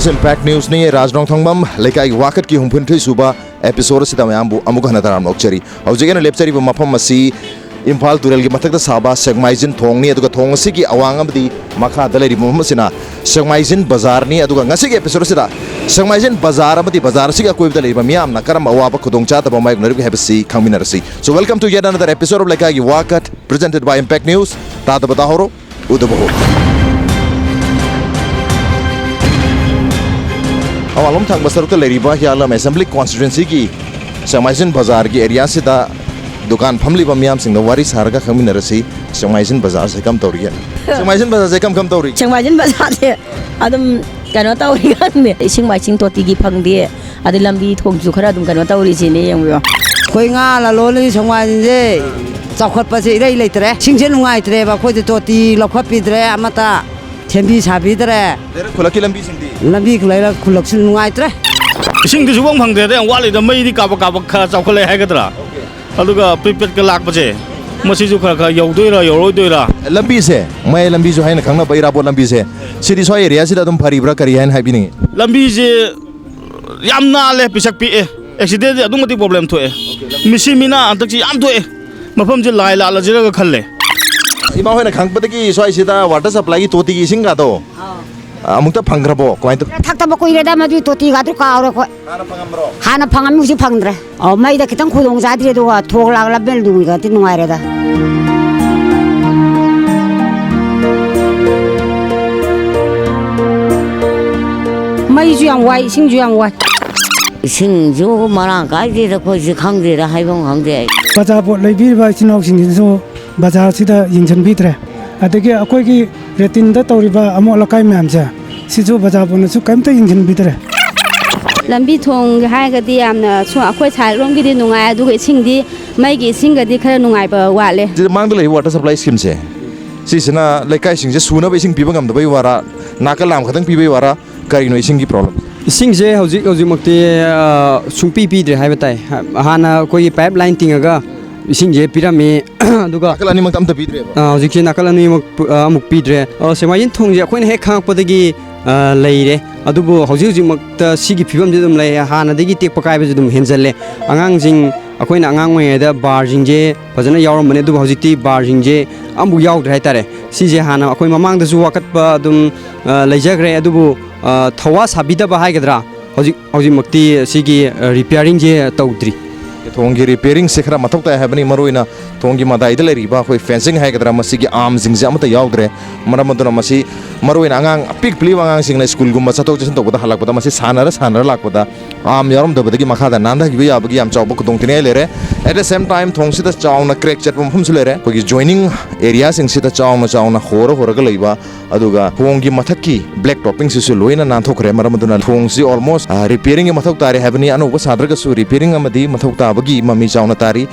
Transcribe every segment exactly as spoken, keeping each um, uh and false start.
Impact Newsꯅꯤ꯫ ꯔꯥꯖ ꯅꯣꯡꯊꯣꯡꯕꯝ ꯂꯩꯀꯥꯏꯒꯤ ꯋꯥꯀꯠꯀꯤ ꯍꯨꯝꯐꯨꯅꯤꯊꯣꯏ ꯁꯨꯕ episode ꯑꯁꯤꯗ ꯃꯌꯥꯝꯕꯨ ꯑꯃꯨꯛ ꯍꯟꯅ ꯇꯔꯥꯝꯅ ꯑꯣꯛꯆꯔꯤ꯫ ꯍꯧꯖꯤꯛ ꯑꯩꯅ ꯂꯦꯞꯆꯔꯤꯕ ꯃꯐꯝ ꯑꯁꯤ ꯏꯝꯐꯥꯜ ꯇꯨꯔꯦꯜꯒꯤ ꯃꯊꯛꯇ ꯁꯥꯕ ꯁꯦꯛꯃꯥꯏꯖꯤꯟ ꯊꯣꯡꯅꯤ꯫ ꯑꯗꯨꯒ ꯊꯣꯡ ꯑꯁꯤꯒꯤ ꯑꯋꯥꯡ ꯑꯃꯗꯤ ꯃꯈꯥꯗ ꯂꯩꯔꯤꯕ ꯃꯐꯝ ꯑꯁꯤꯅ ꯁꯦꯛꯃꯥꯏꯖꯤꯟ ꯕꯖꯥꯔꯅꯤ꯫ ꯑꯗꯨꯒ ꯉꯁꯤꯒꯤ episode ꯑꯁꯤꯗ ꯁꯦꯛꯃꯥꯏꯖꯤꯟ ꯕꯖꯥꯔ ꯑꯃꯗꯤ ꯕꯖꯥꯔ ꯑꯁꯤꯒꯤ ꯑꯀꯣꯏꯕꯗ ꯂꯩꯔꯤꯕ ꯃꯤꯌꯥꯝꯅ ꯀꯔꯝꯕ ꯑꯋꯥꯕ ꯈꯨꯗꯣꯡꯆꯥꯗꯕ ꯃꯥꯌꯣꯛꯅꯔꯤꯕꯒꯦ ꯍꯥꯏꯕꯁꯤ ꯈꯪꯃꯤꯟꯅꯔꯁꯤ꯫ So, welcome to yet another episode of ꯂꯩꯀꯥꯏꯒꯤ ꯋꯥꯀꯠ, presented by Impact News꯫ ꯇꯥꯗꯕ ꯇꯥꯍꯧꯔꯣ, ꯎꯗꯕ ꯍꯧꯔꯣ꯫ ꯑꯋꯥꯡꯂꯣꯝ ꯊꯪꯕ ꯁꯔꯨꯛꯇ ꯂꯩꯔꯤꯕ ꯍꯤꯌꯥꯂꯝ Assembly Constituencyꯒꯤ ꯁꯦꯛꯃꯥꯏꯖꯤꯟ ꯕꯖꯥꯔꯒꯤ areaꯁꯤꯗ ꯗꯨꯀꯥꯟ ꯐꯝꯂꯤꯕ ꯃꯤꯌꯥꯝꯁꯤꯡꯗ ꯋꯥꯔꯤ ꯁꯥꯔꯒ ꯈꯪꯃꯤꯟꯅꯔꯁꯤ꯫ ꯁꯦꯛꯃꯥꯏꯖꯤꯟ ꯕꯖꯥꯔꯁꯦ ꯀꯝ ꯇꯧꯔꯤꯒꯦ? ꯁꯦꯛꯃꯥꯏꯖꯤꯟ ꯕꯖꯥꯔꯁꯦ ꯀꯝ ꯀꯝ ꯇꯧꯔꯤꯒꯦ? ꯁꯦꯛꯃꯥꯏꯖꯤꯟ ꯕꯖꯥꯔꯁꯦ ꯑꯗꯨꯝ ꯀꯩꯅꯣ ꯇꯧꯔꯤ ꯈꯪꯗꯦ꯫ ꯏꯁꯤꯡ ꯃꯥꯏꯁꯤꯡ ꯇꯣꯇꯤꯒꯤ ꯐꯪꯗꯦ꯫ ꯑꯗꯩ ꯂꯝꯕꯤ ꯊꯣꯡꯁꯨ ꯈꯔ ꯑꯗꯨꯝ ꯀꯩꯅꯣ ꯇꯧꯔꯤꯁꯤꯅꯦ, ꯌꯦꯡꯕꯤꯌꯣ꯫ ꯑꯩꯈꯣꯏ ꯉꯥ ꯂꯂꯣꯟꯂꯤ ꯁꯦꯛꯃꯥꯏꯖꯤꯟꯁꯦ ꯆꯥꯎꯈꯠꯄꯁꯦ ꯏꯔꯩ ꯂꯩꯇ꯭ꯔꯦ꯫ ꯏꯁꯤꯡꯁꯦ ꯅꯨꯡꯉꯥꯏꯇ꯭ꯔꯦꯕ, ꯑꯩꯈꯣꯏꯗꯤ ꯇꯣꯇꯤ ꯂꯧꯈꯠꯄꯤꯗ꯭ꯔꯦ, ꯑꯃꯠꯇ ꯁꯦꯝꯕꯤ ꯁꯥꯕꯤꯗ꯭ꯔꯦ꯫ ꯂꯩꯔꯛ ꯈꯨꯜꯂꯛꯀꯤ ꯂꯝꯕꯤꯁꯤꯡꯗꯤ? ꯂꯝꯕꯤ ꯂꯩꯔꯛ ꯈꯨꯜꯂꯛꯁꯨ ꯅꯨꯡꯉꯥꯏꯇ꯭ꯔꯦ꯫ ꯏꯁꯤꯡꯗꯤ ꯁꯨꯐꯪ ꯐꯪꯗ꯭ꯔꯦꯗ, ꯌꯥꯝ ꯋꯥꯠꯂꯤꯗ꯫ ꯃꯩꯗꯤ ꯀꯥꯕꯛ ꯀꯥꯕꯛ ꯈꯔ ꯆꯥꯎꯈꯠꯂꯛꯑꯦ ꯍꯥꯏꯒꯗ꯭ꯔꯥ? ꯑꯗꯨꯒ prepaidꯀ ꯂꯥꯛꯄꯁꯦ, ꯃꯁꯤꯁꯨ ꯈꯔ ꯈꯔ ꯌꯧꯗꯣꯏꯔꯥ ꯌꯧꯔꯣꯏꯗꯣꯏꯔꯥ? ꯂꯝꯕꯤꯁꯦ, ꯃꯌꯥꯏ ꯂꯝꯕꯤꯁꯨ ꯍꯥꯏꯅ ꯈꯪꯅꯕ ꯏꯔꯥꯕꯣꯠ ꯂꯝꯕꯤꯁꯦ, ꯁꯤꯗꯤ ꯁ꯭ꯋꯥꯏ areaꯁꯤꯗ ꯑꯗꯨꯝ ꯐꯔꯤꯕ꯭ꯔꯥ, ꯀꯔꯤ ꯍꯥꯏꯅ ꯍꯥꯏꯕꯤꯅꯤꯡꯉꯤ? ꯂꯝꯕꯤꯁꯦ ꯌꯥꯝ ꯅꯥꯜꯂꯦ, ꯄꯤꯁꯛ ꯄꯤꯛꯑꯦ꯫ Accidentꯁꯦ ꯑꯗꯨꯛ ꯃꯇꯤꯛ problem ꯊꯣꯛꯑꯦ꯫ ꯃꯤꯁꯤ ꯃꯤꯅꯥ ꯍꯟꯗꯛꯁꯤ ꯌꯥꯝ ꯊꯣꯛꯑꯦ꯫ ꯃꯐꯝꯁꯦ ꯂꯥꯏ ꯂꯥꯠꯂꯁꯤꯔꯒ ꯈꯜꯂꯦ꯫ ꯏꯃꯥ ꯍꯣꯏꯅ ꯈꯪꯕꯗꯒꯤ ꯁ꯭ꯋꯥꯏꯁꯤꯗ water supplyꯒꯤ ꯇꯣꯇꯤꯒꯤ ꯏꯁꯤꯡꯒꯗꯣ, ꯑꯥ, ꯑꯃꯨꯛꯇ ꯐꯪꯈ꯭ꯔꯕꯣ? ꯀꯃꯥꯏꯅ ꯇꯧ? ꯊꯛꯇꯕ ꯀꯨꯏꯔꯦꯗ, ꯃꯗꯨꯏ ꯇꯣꯇꯤꯒꯗꯨ ꯀꯥꯎꯔꯦ ꯑꯩꯈꯣꯏ꯫ ꯍꯥꯟꯅ ꯐꯪꯉꯝꯕ꯭ꯔꯣ? ꯍꯥꯟꯅ ꯐꯪꯉꯝꯃꯤ, ꯍꯧꯖꯤꯛ ꯐꯪꯗ꯭ꯔꯦ꯫ ꯑꯧ, ꯃꯩꯗ ꯈꯤꯇꯪ ꯈꯨꯗꯣꯡ ꯆꯥꯗ꯭ꯔꯤ, ꯑꯗꯨꯒ ꯊꯣꯡ ꯂꯥꯛ ꯂꯝꯕꯦꯜꯗꯨꯒꯗꯤ ꯅꯨꯡꯉꯥꯏꯔꯦꯗ꯫ ꯃꯩꯁꯨ ꯌꯥꯝ ꯋꯥꯏ, ꯏꯁꯤꯡꯁꯨ ꯌꯥꯝ ꯋꯥꯏ꯫ ꯏꯁꯤꯡꯁꯨ ꯃꯔꯥꯡ ꯀꯥꯏꯗꯦꯗ, ꯑꯩꯈꯣꯏꯁꯤ ꯈꯪꯗꯦꯗ, ꯍꯥꯏꯐꯝ ꯈꯪꯗꯦ ꯑꯩ꯫ ꯕꯖꯥꯔ ꯄꯣꯠ ꯂꯩꯕꯤꯔꯤꯕ ꯏꯆꯤꯟ ꯏꯅꯥꯎꯁꯤꯡꯁꯤꯁꯨ ꯕꯖꯥꯔꯁꯤꯗ ꯌꯦꯡꯁꯤꯟꯕꯤꯗ꯭ꯔꯦ꯫ ꯑꯗꯒꯤ ꯑꯩꯈꯣꯏꯒꯤ ꯂꯦꯇ꯭ꯔꯤꯟꯗ ꯇꯧꯔꯤꯕ ꯑꯃꯣꯠ ꯑꯀꯥꯏ ꯃꯌꯥꯝꯁꯦ, ꯁꯤꯁꯨ ꯕꯖꯥꯔ ꯄꯨꯝꯅꯁꯨ ꯀꯔꯤꯝꯇ ꯌꯦꯡꯁꯤꯟꯕꯤꯗ꯭ꯔꯦ꯫ ꯂꯝꯕꯤ ꯊꯣꯡꯒꯤ ꯍꯥꯏꯔꯒꯗꯤ ꯌꯥꯝꯅ ꯁꯨ-, ꯑꯩꯈꯣꯏ side ꯔꯣꯝꯒꯤꯗꯤ ꯅꯨꯡꯉꯥꯏ, ꯑꯗꯨꯒ ꯏꯁꯤꯡꯗꯤ, ꯃꯩꯒꯤ ꯏꯁꯤꯡꯒꯗꯤ ꯈꯔ ꯅꯨꯡꯉꯥꯏꯕ ꯋꯥꯠꯂꯦ꯫ ꯁꯤꯗ ꯃꯥꯡꯗ ꯂꯩꯕ water supply schemeꯁꯦ, ꯁꯤꯁꯤꯅ ꯂꯩꯀꯥꯏꯁꯤꯡꯁꯦ ꯁꯨꯅꯕ ꯏꯁꯤꯡ ꯄꯤꯕ ꯉꯝꯗꯕꯩ ꯋꯥꯔꯥ, ꯅꯥꯀꯜ ꯂꯥꯝ ꯈꯛꯇꯪ ꯄꯤꯕꯩ ꯋꯥꯔꯥ, ꯀꯔꯤꯅꯣ ꯏꯁꯤꯡꯒꯤ problem? ꯏꯁꯤꯡꯁꯦ ꯍꯧꯖꯤꯛ ꯍꯧꯖꯤꯛꯃꯛꯇꯤ, ꯑ, ꯁꯨꯡꯄꯤ ꯄꯤꯗ꯭ꯔꯦ ꯍꯥꯏꯕ ꯇꯥꯏ꯫ ꯍꯥꯟꯅ ꯑꯩꯈꯣꯏꯒꯤ pipeline ꯇꯤꯡꯉꯒ ꯏꯁꯤꯡꯁꯦ ꯄꯤꯔꯝꯃꯤ꯫ ꯑꯗꯨꯒ ꯅꯥꯀꯜ ꯑꯅꯤꯃꯛꯇ ꯑꯝꯇ ꯄꯤꯗ꯭ꯔꯦꯕ? ꯑ, ꯍꯧꯖꯤꯛꯁꯦ ꯅꯥꯀꯜ ꯑꯅꯤꯃꯛ ꯄꯨ-, ꯑ, ꯑꯃꯨꯛ ꯄꯤꯗ꯭ꯔꯦ꯫ ꯑ, ꯁꯦꯛꯃꯥꯏꯖꯤꯟ ꯊꯣꯡꯁꯦ ꯑꯩꯈꯣꯏꯅ ꯍꯦꯛ ꯈꯪꯉꯛꯄꯗꯒꯤ ꯑ, ꯂꯩꯔꯦ꯫ ꯑꯗꯨꯕꯨ ꯍꯧꯖꯤꯛ ꯍꯧꯖꯤꯛꯃꯛꯇ ꯁꯤꯒꯤ ꯐꯤꯕꯝꯁꯤ ꯑꯗꯨꯝ ꯂꯩ꯫ ꯍꯥꯟꯅꯗꯒꯤ ꯇꯦꯛꯄ ꯀꯥꯏꯕꯁꯨ ꯑꯗꯨꯝ ꯍꯦꯟꯖꯜꯂꯦ꯫ ꯑꯉꯥꯡꯁꯤꯡ, ꯑꯩꯈꯣꯏꯅ ꯑꯉꯥꯡ ꯑꯣꯏꯔꯤꯉꯩꯗ ꯕꯥꯔꯁꯤꯡꯁꯦ ꯐꯖꯅ ꯌꯥꯎꯔꯝꯕꯅꯦ, ꯑꯗꯨꯕꯨ ꯍꯧꯖꯤꯛꯇꯤ ꯕꯥꯔꯁꯤꯡꯁꯦ ꯑꯃꯐꯥꯎ ꯌꯥꯎꯗ꯭ꯔꯦ ꯍꯥꯏꯇꯥꯔꯦ꯫ ꯁꯤꯁꯦ ꯍꯥꯟꯅ ꯑꯩꯈꯣꯏ ꯃꯃꯥꯡꯗꯁꯨ ꯋꯥꯀꯠꯄ ꯑꯗꯨꯝ, ꯑ, ꯂꯩꯖꯈ꯭ꯔꯦ꯫ ꯑꯗꯨꯕꯨ, ꯑ, ꯊꯧꯋꯥ ꯁꯥꯕꯤꯗꯕ ꯍꯥꯏꯒꯗ꯭ꯔꯥ, ꯍꯧꯖꯤꯛ ꯍꯧꯖꯤꯛꯃꯛꯇꯤ ꯁꯤꯒꯤ, ꯑ, ꯔꯤꯄꯤꯌꯥꯔꯤꯡꯁꯦ ꯇꯧꯗ꯭ꯔꯤ꯫ ꯊꯣꯡꯒꯤ ꯔꯤꯄꯤꯌꯥꯔꯤꯡꯁꯦ ꯈꯔ ꯃꯊꯧ ꯇꯥꯏ ꯍꯥꯏꯕꯅꯤ꯫ ꯃꯔꯨꯑꯣꯏꯅ ꯊꯣꯡꯒꯤ ꯃꯇꯥꯏꯗ ꯂꯩꯔꯤꯕ ꯑꯩꯈꯣꯏ ꯐꯦꯟꯁꯤꯡ ꯍꯥꯏꯒꯗ꯭ꯔꯥ, ꯃꯁꯤꯒꯤ ꯑꯥꯔꯝꯁꯤꯡꯁꯦ ꯑꯃꯠꯇ ꯌꯥꯎꯗ꯭ꯔꯦ꯫ ꯃꯔꯝ ꯑꯗꯨꯅ ꯃꯁꯤ ꯃꯔꯨꯑꯣꯏꯅ ꯑꯉꯥꯡ ꯑꯄꯤꯛ ꯄꯤꯛꯂꯤꯕ ꯑꯉꯥꯡꯁꯤꯡꯅ ꯁ꯭ꯀꯨꯜꯒꯨꯝꯕ ꯆꯠꯊꯣꯛ ꯆꯠꯁꯤꯟ ꯇꯧꯕꯗ ꯍꯜꯂꯛꯄꯗ ꯃꯁꯤ ꯁꯥꯟꯅꯔ ꯁꯥꯟꯅꯔ ꯂꯥꯛꯄꯗ ꯑꯥꯔꯝ ꯌꯥꯎꯔꯝꯗꯕꯗꯒꯤ ꯃꯈꯥꯗ ꯅꯥꯟꯊꯈꯤꯕ ꯌꯥꯕꯒꯤ ꯌꯥꯝ ꯆꯥꯎꯕ ꯈꯨꯗꯣꯡꯊꯤꯅꯤꯡꯉꯥꯏ ꯂꯩꯔꯦ꯫ At the same time, ꯊꯣꯡꯁꯤꯗ ꯆꯥꯎꯅ ꯀ꯭ꯔꯦꯛ ꯆꯠꯄ ꯃꯐꯝꯁꯨ ꯂꯩꯔꯦ꯫ ꯑꯩꯈꯣꯏꯒꯤ ꯖꯣꯏꯅꯤꯡ ꯑꯦꯔꯤꯌꯥꯁꯤꯡꯁꯤꯗ ꯆꯥꯎꯅ ꯆꯥꯎꯅ ꯍꯣꯔ ꯍꯣꯔꯒ ꯂꯩꯕ, ꯑꯗꯨꯒ ꯊꯣꯡꯒꯤ ꯃꯊꯛꯀꯤ ꯕ꯭ꯂꯦꯛ ꯇꯣꯞꯄꯤꯡꯁꯤꯁꯨ ꯂꯣꯏꯅ ꯅꯥꯟꯊꯣꯛꯈ꯭ꯔꯦ꯫ ꯃꯔꯝ ꯑꯗꯨꯅ ꯊꯣꯡꯁꯤ ꯑꯣꯜꯃꯣꯁ, ꯑ, ꯔꯤꯄꯤꯌꯥꯔꯤꯡꯒꯤ ꯃꯊꯧ ꯇꯥꯔꯦ ꯍꯥꯏꯕꯅꯤ꯫ ꯑꯅꯧꯕ ꯁꯥꯗ꯭ꯔꯒꯁꯨ ꯔꯤꯄꯤꯌꯥꯔꯤꯡ ꯑꯃꯗꯤ ꯃꯊꯧ ꯇꯥꯕꯒꯤ ꯃꯃꯤ ꯆꯥꯎꯅ ꯇꯥꯔꯤ꯫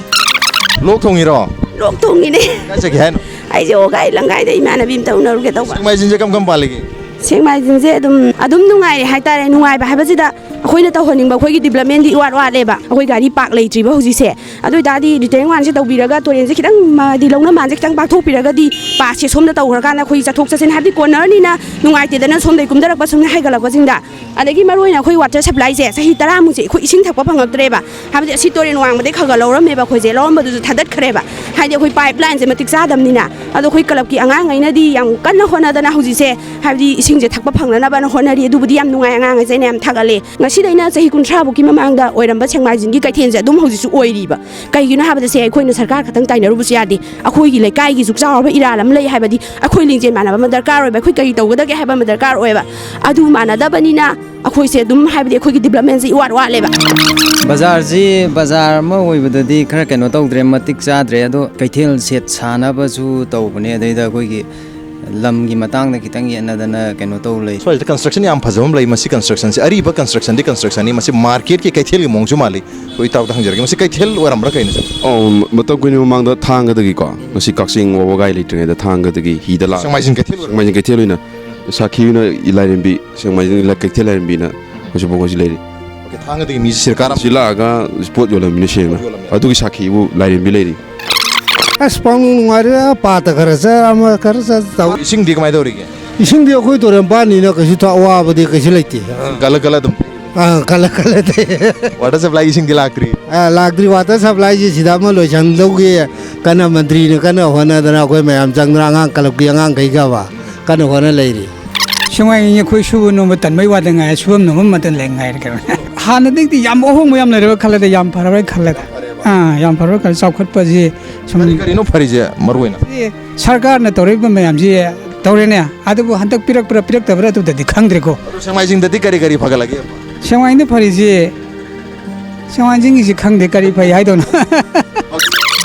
ꯂꯣꯛ ꯊꯣꯡꯉꯤꯔꯣ? ꯂꯣꯛ ꯊꯣꯡꯉꯤꯅꯦ꯫ ꯀꯥꯏ ꯆꯠꯀꯦ ꯍꯥꯏꯅꯣ? ꯑꯩꯁꯦ ꯑꯣꯒꯥꯏ ꯂꯪꯒꯥꯏꯗ ꯏꯃꯥꯟꯅꯕꯤ ꯑꯃꯇ ꯎꯅꯔꯨꯒꯦ ꯇꯧꯕ꯫ ꯁꯦꯛꯃꯥꯏꯖꯤꯡꯁꯦ ꯀꯔꯝ ꯀꯔꯝ ꯄꯥꯜꯂꯤꯒꯦ? ꯁꯦꯛꯃꯥꯏꯖꯤꯡꯁꯦ ꯑꯗꯨꯝ, ꯑꯗꯨꯝ ꯅꯨꯡꯉꯥꯏꯔꯦ ꯍꯥꯏꯇꯥꯔꯦ꯫ ꯅꯨꯡꯉꯥꯏꯕ ꯍꯥꯏꯕꯁꯤꯗ ꯑꯩꯈꯣꯏꯅ ꯇꯧꯍꯟꯅꯤꯡꯕ ꯑꯩꯈꯣꯏꯒꯤ ꯗꯤꯕ꯭ꯂꯞꯃꯦꯟꯗꯤ ꯏꯋꯥꯠ ꯋꯥꯠꯂꯦꯕ꯫ ꯑꯩꯈꯣꯏ ꯒꯥꯔꯤ ꯄꯥꯛ ꯂꯩꯇ꯭ꯔꯤꯕ ꯍꯧꯖꯤꯛꯁꯦ꯫ ꯑꯗꯨ ꯑꯣꯏꯇꯥꯔꯗꯤ ꯔꯤꯇꯦꯅꯤꯡ ꯋꯥꯜꯁꯦ ꯇꯧꯕꯤꯔꯒ ꯇꯨꯔꯦꯟꯁꯦ ꯈꯤꯇꯪ, ꯃꯥꯗꯤ ꯂꯧꯅ ꯃꯥꯟꯁꯦ ꯈꯤꯇꯪ ꯄꯥꯛꯊꯣꯛꯄꯤꯔꯒꯗꯤ ꯄꯥꯁꯁꯦ ꯁꯣꯝꯗ ꯇꯧꯈ꯭ꯔꯀꯥꯟꯗ ꯑꯩꯈꯣꯏ ꯆꯠꯊꯣꯛ ꯆꯠꯁꯤꯟ, ꯍꯥꯏꯕꯗꯤ ꯀꯣꯔꯅꯔꯅꯤꯅ ꯅꯨꯡꯉꯥꯏꯇꯦꯗꯅ ꯁꯣꯝꯗꯒꯤ ꯀꯨꯝꯊꯔꯛꯄ ꯁꯨꯝ ꯍꯥꯏꯒꯠꯂꯛꯄꯁꯤꯡꯗ꯫ ꯑꯗꯒꯤ ꯃꯔꯨꯑꯣꯏꯅ ꯑꯩꯈꯣꯏ ꯋꯥꯇꯔ ꯁꯄ꯭ꯂꯥꯏꯁꯦ ꯆꯍꯤ ꯇꯔꯥꯃꯨꯛꯁꯦ ꯑꯩꯈꯣꯏ ꯏꯁꯤꯡ ꯊꯛꯄ ꯐꯪꯉꯛꯇ꯭ꯔꯦꯕ꯫ ꯍꯥꯏꯕꯗꯤ ꯑꯁꯤ ꯇꯨꯔꯦꯟ ꯋꯥꯡꯃꯗꯩ ꯈꯔ ꯈꯔ ꯂꯧꯔꯝꯃꯦꯕ ꯑꯩꯈꯣꯏꯁꯦ, ꯂꯧꯔꯝꯕꯗꯨꯁꯨ ꯊꯥꯗꯠꯈ꯭ꯔꯦꯕ꯫ ꯍꯥꯏꯗꯤ ꯑꯩꯈꯣꯏ ꯄꯥꯏꯞ ꯂꯥꯏꯟꯁꯦ ꯃꯇꯤꯛ ꯆꯥꯗꯕꯅꯤꯅ꯫ ꯑꯗꯣ ꯑꯩꯈꯣꯏ ꯀ꯭ꯂꯕꯀꯤ ꯑꯉꯥꯡꯉꯩꯅꯗꯤ ꯌꯥꯝ ꯀꯟꯅ ꯍꯣꯠꯅꯗꯅ ꯍꯧꯖꯤꯛꯁꯦ, ꯍꯥꯏꯕꯗꯤ ꯏꯁꯤꯡꯁꯦ ꯊꯛꯄ ꯐꯪꯅꯅꯕꯅ ꯍꯣꯠꯅꯔꯤ꯫ ꯑꯗꯨꯕꯨꯗꯤ ꯌꯥꯝ ꯅꯨꯡꯉꯥꯏ, ꯑꯉꯥꯡꯈꯩꯁꯦ ꯑꯩꯅ ꯌꯥꯝ ꯊꯥꯒꯠꯂꯦ꯫ ꯉꯁꯤꯗꯩꯅ ꯆꯍꯤ ꯀꯨꯟꯊ꯭ꯔꯥ ꯐꯥꯎꯀꯤ ꯃꯃꯥꯡꯗ ꯑꯣꯏꯔꯝꯕ ꯁꯦꯛꯃꯥꯏꯖꯤꯡꯒꯤ ꯀꯩꯊꯦꯜꯁꯦ ꯑꯗꯨꯝ ꯍꯧꯖꯤꯛꯁꯨ ꯑꯣꯏꯔꯤꯕ꯫ ꯀꯩꯒꯤꯅꯣ ꯍꯥꯏꯕꯗ ꯁꯦ ꯑꯩꯈꯣꯏꯅ ꯁꯔꯀꯥꯔ ꯈꯛꯇꯪ ꯇꯥꯏꯅꯔꯨꯕꯁꯨ ꯌꯥꯗꯦ꯫ ꯑꯩꯈꯣꯏꯒꯤ ꯂꯩꯀꯥꯏꯒꯤꯁꯨ ꯆꯥꯎꯔꯕ ꯏꯔꯥꯜ ꯑꯃ ꯂꯩ ꯍꯥꯏꯕꯗꯤ ꯑꯩꯈꯣꯏ ꯂꯤꯡꯖꯦꯜ ꯃꯥꯟꯅꯕ ꯑꯃ ꯗꯔꯀꯥꯔ ꯑꯣꯏꯕ, ꯑꯩꯈꯣꯏ ꯀꯔꯤ ꯇꯧꯒꯗꯒꯦ ꯍꯥꯏꯕ ꯑꯃ ꯗꯔꯀꯥꯔ ꯑꯣꯏꯕ꯫ ꯑꯗꯨ ꯃꯥꯟꯅꯗꯕꯅꯤꯅ ꯑꯩꯈꯣꯏꯁꯦ ꯑꯗꯨꯝ ꯍꯥꯏꯕꯗꯤ ꯑꯩꯈꯣꯏꯒꯤ ꯗꯤꯕ꯭ꯂꯞꯃꯦꯟꯁꯦ ꯏꯋꯥꯠ ꯋꯥꯠꯂꯦꯕ꯫ ꯕꯖꯥꯔꯁꯤ ꯕꯖꯥꯔ ꯑꯃ ꯑꯣꯏꯕꯗꯗꯤ ꯈꯔ ꯀꯩꯅꯣ ꯇꯧꯗ꯭ꯔꯦ, ꯃꯇꯤꯛ ꯆꯥꯗ꯭ꯔꯦ꯫ ꯑꯗꯣ ꯀꯩꯊꯦꯜ ꯁꯦꯠ ꯁꯥꯅꯕꯁꯨ ꯇꯧꯕꯅꯦ, ꯑꯗꯩꯗ ꯑꯩꯈꯣꯏꯒꯤ ꯂꯝꯒꯤ ꯃꯇꯥꯡꯗ ꯈꯤꯇꯪ ꯌꯦꯠꯅꯗꯅ ꯀꯩꯅꯣ ꯇꯧ ꯂꯩ꯫ ꯁ꯭ꯋꯥꯏꯁꯤꯗ ꯀꯟꯁꯇ꯭ꯔꯛꯁꯟ ꯌꯥꯝ ꯐꯖꯕ ꯑꯃ ꯂꯩ꯫ ꯃꯁꯤ ꯀꯟꯁꯇ꯭ꯔꯛꯁꯟꯁꯤ, ꯑꯔꯤꯕ ꯀꯟꯁꯇ꯭ꯔꯛꯁꯟꯗꯤ ꯀꯟꯁꯇ꯭ꯔꯛꯁꯟꯅꯤ, ꯃꯁꯤ ꯃꯥꯔꯀꯦꯠꯀꯤ ꯀꯩꯊꯦꯜꯒꯤ ꯃꯑꯣꯡꯁꯨ ꯃꯥꯜꯂꯤ꯫ ꯑꯩꯈꯣꯏ ꯏꯇꯥꯎꯗ ꯍꯪꯖꯔꯒꯦ, ꯃꯁꯤ ꯀꯩꯊꯦꯜ ꯑꯣꯏꯔꯝꯕ꯭ꯔꯥ ꯀꯩꯅꯣ ꯁꯦ? ꯑꯧ, ꯃꯇꯝ ꯀꯨꯏꯅ ꯃꯃꯥꯡꯗ ꯊꯥꯡꯒꯗꯒꯤꯀꯣ, ꯉꯁꯤ ꯀꯛꯆꯤꯡ ꯋꯥꯕꯒꯥꯏ ꯂꯩꯇ꯭ꯔꯤꯉꯩꯗ ꯊꯥꯡꯒꯗꯒꯤ ꯍꯤꯗ ꯂꯥꯛ ꯁꯦꯛꯃꯥꯏꯖꯤꯡ ꯀꯩꯊꯦꯜ ꯑꯣꯏꯔꯝꯕ꯭ꯔꯥ? ꯁꯦꯛꯃꯥꯏꯖꯤꯡ ꯀꯩꯊꯦꯜ ꯑꯣꯏꯅ ꯁꯥꯈꯤ ꯑꯣꯏꯅ ꯂꯥꯏꯔꯦꯝꯕꯤ, ꯁꯦꯛꯃꯥꯏꯖꯤꯡ ꯂ-, ꯀꯩꯊꯦꯜ ꯂꯥꯏꯔꯦꯝꯕꯤꯅ ꯍꯧꯖꯤꯛꯐꯥꯎ ꯍꯧꯖꯤꯛ ꯂꯩꯔꯤ꯫ ꯑꯣꯀꯦ, ꯊꯥꯡꯒꯗꯒꯤ ꯃꯤꯁꯤ ꯁꯤꯗ ꯀꯥꯔꯝ- ꯁꯤ ꯂꯥꯛꯑꯒ ꯄꯣꯠ ꯌꯣꯜꯂꯝꯃꯤꯅ ꯁꯦꯡꯅ꯫ ꯄꯣꯠ ꯌꯣꯜꯂꯝꯃꯦ꯫ ꯑꯗꯨꯒꯤ ꯁꯥꯈꯤꯕꯨ ꯂꯥꯏꯔꯦꯝꯕꯤ ꯂꯩꯔꯤ꯫ ꯑꯁ, ꯄꯥꯎꯅꯨꯡ ꯅꯨꯡꯉꯥꯏꯔꯦ꯫ ꯄꯥꯠꯇ ꯈꯔ ꯆꯠ, ꯑꯃ ꯈꯔ ꯆꯠ ꯇꯧ꯫ ꯏꯁꯤꯡꯗꯤ ꯀꯃꯥꯏꯅ ꯇꯧꯔꯤꯒꯦ? ꯏꯁꯤꯡꯗꯤ ꯑꯩꯈꯣꯏ ꯇꯨꯔꯦꯟ ꯄꯥꯟꯅꯤꯅ ꯀꯩꯁꯨ ꯊ-, ꯑꯋꯥꯕꯗꯤ ꯀꯩꯁꯨ ꯂꯩꯇꯦ꯫ ꯀꯜꯂ ꯀꯜꯂ ꯑꯗꯨꯝ꯫ ꯑꯥ, ꯀꯜꯂ ꯀꯜꯂ ꯇꯩ꯫ ꯋꯥꯇꯔ ꯁꯄ꯭ꯂꯥꯏꯒꯤ ꯏꯁꯤꯡꯗꯤ ꯂꯥꯛꯇ꯭ꯔꯤ? ꯑꯥ, ꯂꯥꯛꯇ꯭ꯔꯤ꯫ ꯋꯥꯇꯔ ꯁꯄ꯭ꯂꯥꯏꯁꯤ ꯁꯤꯗ ꯑꯃ ꯂꯣꯏꯁꯟꯗꯧꯒꯤ ꯀꯟꯅ ꯃꯟꯇ꯭ꯔꯤꯅ ꯀꯟꯅ ꯍꯣꯠꯅꯗꯅ ꯑꯩꯈꯣꯏ ꯃꯌꯥꯝ ꯆꯪꯗꯅ ꯑꯉꯥꯡ ꯀ꯭ꯂꯕꯀꯤ ꯑꯉꯥꯡꯈꯩꯒꯕ ꯀꯟꯅ ꯍꯣꯠꯅ ꯂꯩꯔꯤ꯫ ꯁꯨꯃꯥꯏꯅ ꯑꯩꯈꯣꯏ ꯁꯨꯕ ꯅꯣꯝꯕ ꯇꯟꯕꯩ ꯋꯥꯗ ꯉꯥꯏ, ꯁꯨꯐꯝ ꯅꯣꯝꯐꯝ ꯑꯃꯠꯇ ꯂꯩ ꯉꯥꯏꯔꯦ ꯀꯩꯅꯣ꯫ ꯍꯥꯟꯅꯗꯒꯤꯗꯤ ꯌꯥꯝ ꯑꯍꯣꯡꯕ ꯌꯥꯝ ꯂꯩꯔꯕ ꯈꯜꯂꯦꯗ, ꯌꯥꯝ ꯐꯔꯕ꯭ꯔꯥ ꯈꯜꯂꯦꯗ꯫ ꯑꯥ, ꯌꯥꯝ ꯐꯔꯕ꯭ꯔꯥ ꯈꯜꯂꯦ꯫ ꯆꯥꯎꯈꯠꯄꯁꯤ ꯁꯨꯝ ꯀꯔꯤ, ꯀꯔꯤꯅꯣ ꯐꯔꯤꯁꯦ ꯃꯔꯨ ꯑꯣꯏꯅ? ꯁꯤ ꯁꯔꯀꯥꯔꯅ ꯇꯧꯔꯛꯏꯕ ꯃꯌꯥꯝꯁꯤ ꯇꯧꯔꯦꯅꯦ, ꯑꯗꯨꯕꯨ ꯍꯟꯗꯛ ꯄꯤꯔꯛꯄ꯭ꯔꯥ ꯄꯤꯔꯛꯇꯕ꯭ꯔꯥ ꯑꯗꯨꯗꯗꯤ ꯈꯪꯗ꯭ꯔꯦꯀꯣ꯫ ꯑꯗꯣ ꯁꯦꯡꯃꯥꯏꯖꯤꯡꯗꯗꯤ ꯀꯔꯤ ꯀꯔꯤ ꯐꯒꯠꯂꯒꯦ? ꯁꯦꯡꯃꯥꯏꯖꯤꯡꯗ ꯐꯔꯤꯁꯤ, ꯁꯦꯡꯃꯥꯏꯖꯤꯡꯒꯤꯁꯤ ꯈꯪꯗꯦ ꯀꯔꯤ ꯐꯩ ꯍꯥꯏꯗꯧꯅꯣ꯫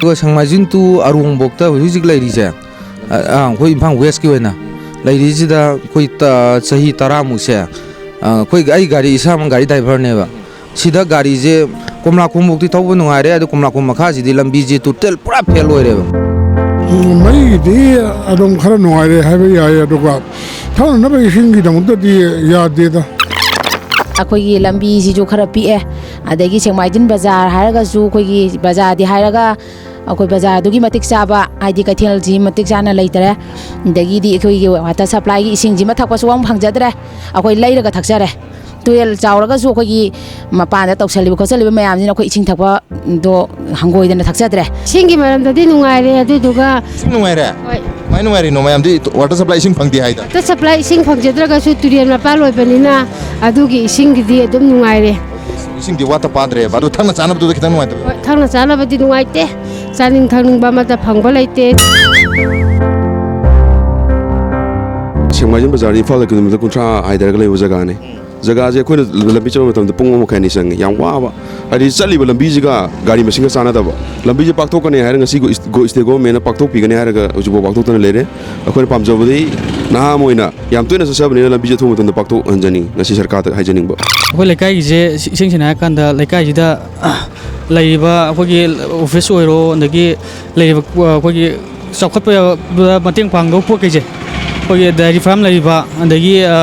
ꯑꯗꯨꯒ ꯁꯦꯡꯃꯥꯏꯖꯤꯡ ꯇꯨ ꯑꯔꯣꯡꯕꯣꯛꯇ ꯍꯧꯖꯤꯛ ꯍꯧꯖꯤꯛ ꯂꯩꯔꯤꯁꯦ, ꯑ, ꯑ, ꯑꯩꯈꯣꯏ ꯏꯝꯐꯥꯜ ꯋꯦꯁꯀꯤ ꯑꯣꯏꯅ ꯂꯩꯔꯤꯁꯤꯗ ꯑꯩꯈꯣꯏ ꯇ-, ꯆꯍꯤ ꯇꯔꯥꯃꯨꯛꯁꯦ, ꯑ, ꯑꯩꯈꯣꯏ, ꯑꯩ ꯒꯥꯔꯤ ꯏꯁꯥꯃꯛ ꯒꯥꯔꯤ ꯗ꯭ꯔꯥꯏꯚꯔꯅꯦꯕ꯫ ꯁꯤꯗ ꯒꯥꯔꯤꯁꯦ ꯀꯣꯝꯂꯥꯈꯣꯡꯐꯧꯗꯤ ꯊꯧꯕ ꯅꯨꯡꯉꯥꯏꯔꯦ, ꯑꯗꯨ ꯀꯣꯝꯂꯥꯈꯣꯡ ꯃꯈꯥꯁꯤꯗꯤ ꯂꯝꯕꯤꯁꯦ total ꯄꯨꯔꯥ fail ꯑꯣꯏꯔꯦꯕ꯫ ꯎꯝ, ꯃꯩꯒꯤꯗꯤ ꯑꯗꯨꯝ ꯈꯔ ꯅꯨꯡꯉꯥꯏꯔꯦ ꯍꯥꯏꯕ ꯌꯥꯏ, ꯑꯗꯨꯒ ꯊꯛꯅꯅꯕ ꯏꯁꯤꯡꯒꯤꯗꯃꯛꯇꯗꯤ ꯌꯥꯗꯦꯗ꯫ ꯑꯩꯈꯣꯏꯒꯤ ꯂꯝꯕꯤꯁꯤꯁꯨ ꯈꯔ ꯄꯤꯛꯑꯦ, ꯑꯗꯒꯤ ꯁꯦꯛꯃꯥꯏꯖꯤꯟ ꯕꯖꯥꯔ ꯍꯥꯏꯔꯒꯁꯨ ꯑꯩꯈꯣꯏꯒꯤ ꯕꯖꯥꯔꯗꯤ ꯍꯥꯏꯔꯒ ꯑꯩꯈꯣꯏ ꯕꯖꯥꯔꯗꯨꯒꯤ ꯃꯇꯤꯛ ꯆꯥꯕ, ꯍꯥꯏꯗꯤ ꯀꯩꯊꯦꯜꯁꯤ ꯃꯇꯤꯛ ꯆꯥꯅ ꯂꯩꯇꯔꯦ, ꯑꯗꯒꯤꯗꯤ ꯑꯩꯈꯣꯏꯒꯤ ꯋꯥꯇꯔ ꯁꯄ꯭ꯂꯥꯏꯒꯤ ꯏꯁꯤꯡꯁꯤꯃ ꯊꯛꯄ ꯁꯨꯡꯐꯪ ꯐꯪꯖꯗ꯭ꯔꯦ, ꯑꯩꯈꯣꯏ ꯂꯩꯔꯒ ꯊꯛꯆꯔꯦ꯫ ꯇꯨꯔꯦꯜ ꯆꯥꯎꯔꯒꯁꯨ ꯑꯩꯈꯣꯏꯒꯤ ꯃꯄꯥꯟꯗ ꯇꯧꯁꯜꯂꯤꯕ ꯈꯣꯠꯆꯜꯂꯤꯕ ꯃꯌꯥꯝꯁꯤꯅ ꯑꯩꯈꯣꯏ ꯏꯁꯤꯡ ꯊꯛꯄꯗꯣ ꯍꯪꯒꯣꯏꯗꯅ ꯊꯛꯆꯗ꯭ꯔꯦ꯫ ꯏꯁꯤꯡꯒꯤ ꯃꯔꯝꯗꯗꯤ ꯅꯨꯡꯉꯥꯏꯔꯦ, ꯑꯗꯨꯗꯨꯒ ꯏꯁꯤꯡ ꯅꯨꯡꯉꯥꯏꯔꯦ? ꯍꯣꯏ꯫ ꯀꯃꯥꯏꯅ ꯅꯨꯡꯉꯥꯏꯔꯤꯅꯣ? ꯃꯌꯥꯝꯗꯤ ꯋꯥꯇꯔ ꯁꯄ꯭ꯂꯥꯏ ꯏꯁꯤꯡ ꯐꯪꯗꯦ ꯍꯥꯏꯗ꯫ ꯋꯥꯇꯔ ꯁꯄ꯭ꯂꯥꯏ ꯏꯁꯤꯡ ꯐꯪꯖꯗ꯭ꯔꯒꯁꯨ ꯇꯨꯔꯦꯜ ꯃꯄꯥꯟ ꯑꯣꯏꯕꯅꯤꯅ ꯑꯗꯨꯒꯤ ꯏꯁꯤꯡꯒꯤꯗꯤ ꯑꯗꯨꯝ ꯅꯨꯡꯉꯥꯏꯔꯦ꯫ ꯏꯁꯤꯡꯗꯤ ꯋꯥꯠꯇ ꯄꯥꯗ꯭ꯔꯦꯕ, ꯑꯗꯨ ꯊꯛꯅ ꯆꯥꯅꯕꯗꯨꯗ ꯈꯤꯇꯪ ꯅꯨꯡꯉꯥꯏꯇꯕ? ꯍꯣꯏ, ꯊꯛꯅ ꯆꯥꯅꯕꯗꯤ ꯅꯨꯡꯉꯥꯏꯇꯦ, ꯆꯥꯅꯤꯡ ꯊꯛꯅꯤꯡꯕ ꯑꯃꯠꯇ ꯐꯪꯕ ꯂꯩꯇꯦ꯫ ꯁꯦꯛꯃꯥꯏꯖꯤꯟ ꯕꯖꯥꯔꯗꯤ ꯏꯝꯐꯥꯜꯗ ꯀꯤꯂꯣꯃꯤꯇꯔ ꯀꯨꯟꯊ꯭ꯔꯥ ꯍꯥꯏꯊꯔꯒ ꯂꯩꯕ ꯖꯒꯥꯅꯤ꯫ ꯖꯒꯥꯁꯦ ꯑꯩꯈꯣꯏꯅ ꯂꯝꯕꯤ ꯆꯠꯄ ꯃꯇꯝꯗ ꯄꯨꯡ ꯑꯃ ꯃꯈꯥꯏ ꯑꯅꯤ ꯆꯪꯉꯤ, ꯌꯥꯝ ꯋꯥꯕ꯫ ꯍꯥꯏꯗꯤ ꯆꯠꯂꯤꯕ ꯂꯝꯕꯤꯁꯤꯒ ꯒꯥꯔꯤ ꯃꯁꯤꯡꯒ ꯆꯥꯟꯅꯗꯕ꯫ ꯂꯝꯕꯤꯁꯦ ꯄꯥꯛꯊꯣꯛꯀꯅꯤ ꯍꯥꯏꯔꯒ ꯉꯁꯤ ꯒꯣ-, ꯏꯁ-, ꯒꯣ-, ꯏꯁꯇꯦꯠ ꯒꯣꯚꯔꯟꯃꯦꯟꯠꯅ ꯄꯥꯛꯊꯣꯛꯄꯤꯒꯅꯤ ꯍꯥꯏꯔꯒ ꯍꯧꯖꯤꯛꯐꯥꯎ ꯄꯥꯛꯊꯣꯛꯇꯅ ꯂꯩꯔꯦ꯫ ꯑꯩꯈꯣꯏꯅ ꯄꯥꯝꯖꯕꯗꯤ ꯅꯍꯥ ꯑꯃ ꯑꯣꯏꯅ ꯌꯥꯝ ꯇꯣꯏꯅ ꯆꯠꯆꯕꯅꯤꯅ ꯂꯝꯕꯤꯁꯦ ꯑꯊꯨꯕ ꯃꯇꯝꯗ ꯄꯥꯛꯊꯣꯛꯍꯟꯖꯅꯤꯡꯉꯤ꯫ ꯉꯁꯤ ꯁꯔꯀꯥꯔꯗ ꯍꯥꯏꯖꯅꯤꯡꯕ꯫ ꯑꯩꯈꯣꯏ ꯂꯩꯀꯥꯏꯒꯤꯁꯦ ꯏꯁꯦꯡ ꯁꯦꯡꯅ ꯍꯥꯏꯔꯀꯥꯟꯗ ꯂꯩꯀꯥꯏꯁꯤꯗ ꯂꯩꯔꯤꯕ ꯑꯩꯈꯣꯏꯒꯤ ꯑꯣꯐꯤꯁ ꯑꯣꯏꯔꯣ, ꯑꯗꯒꯤ ꯂꯩꯔꯤꯕ, ꯑ, ꯑꯩꯈꯣꯏꯒꯤ ꯆꯥꯎꯈꯠꯄꯗ ꯃꯇꯦꯡ ꯄꯥꯡꯗꯧꯕ ꯄꯣꯠ ꯀꯩꯁꯦ, ꯑꯩꯈꯣꯏꯒꯤ ꯗꯥꯏꯔꯤ ꯐꯥꯔꯝ ꯂꯩꯔꯤꯕ, ꯑꯗꯒꯤ, ꯑ,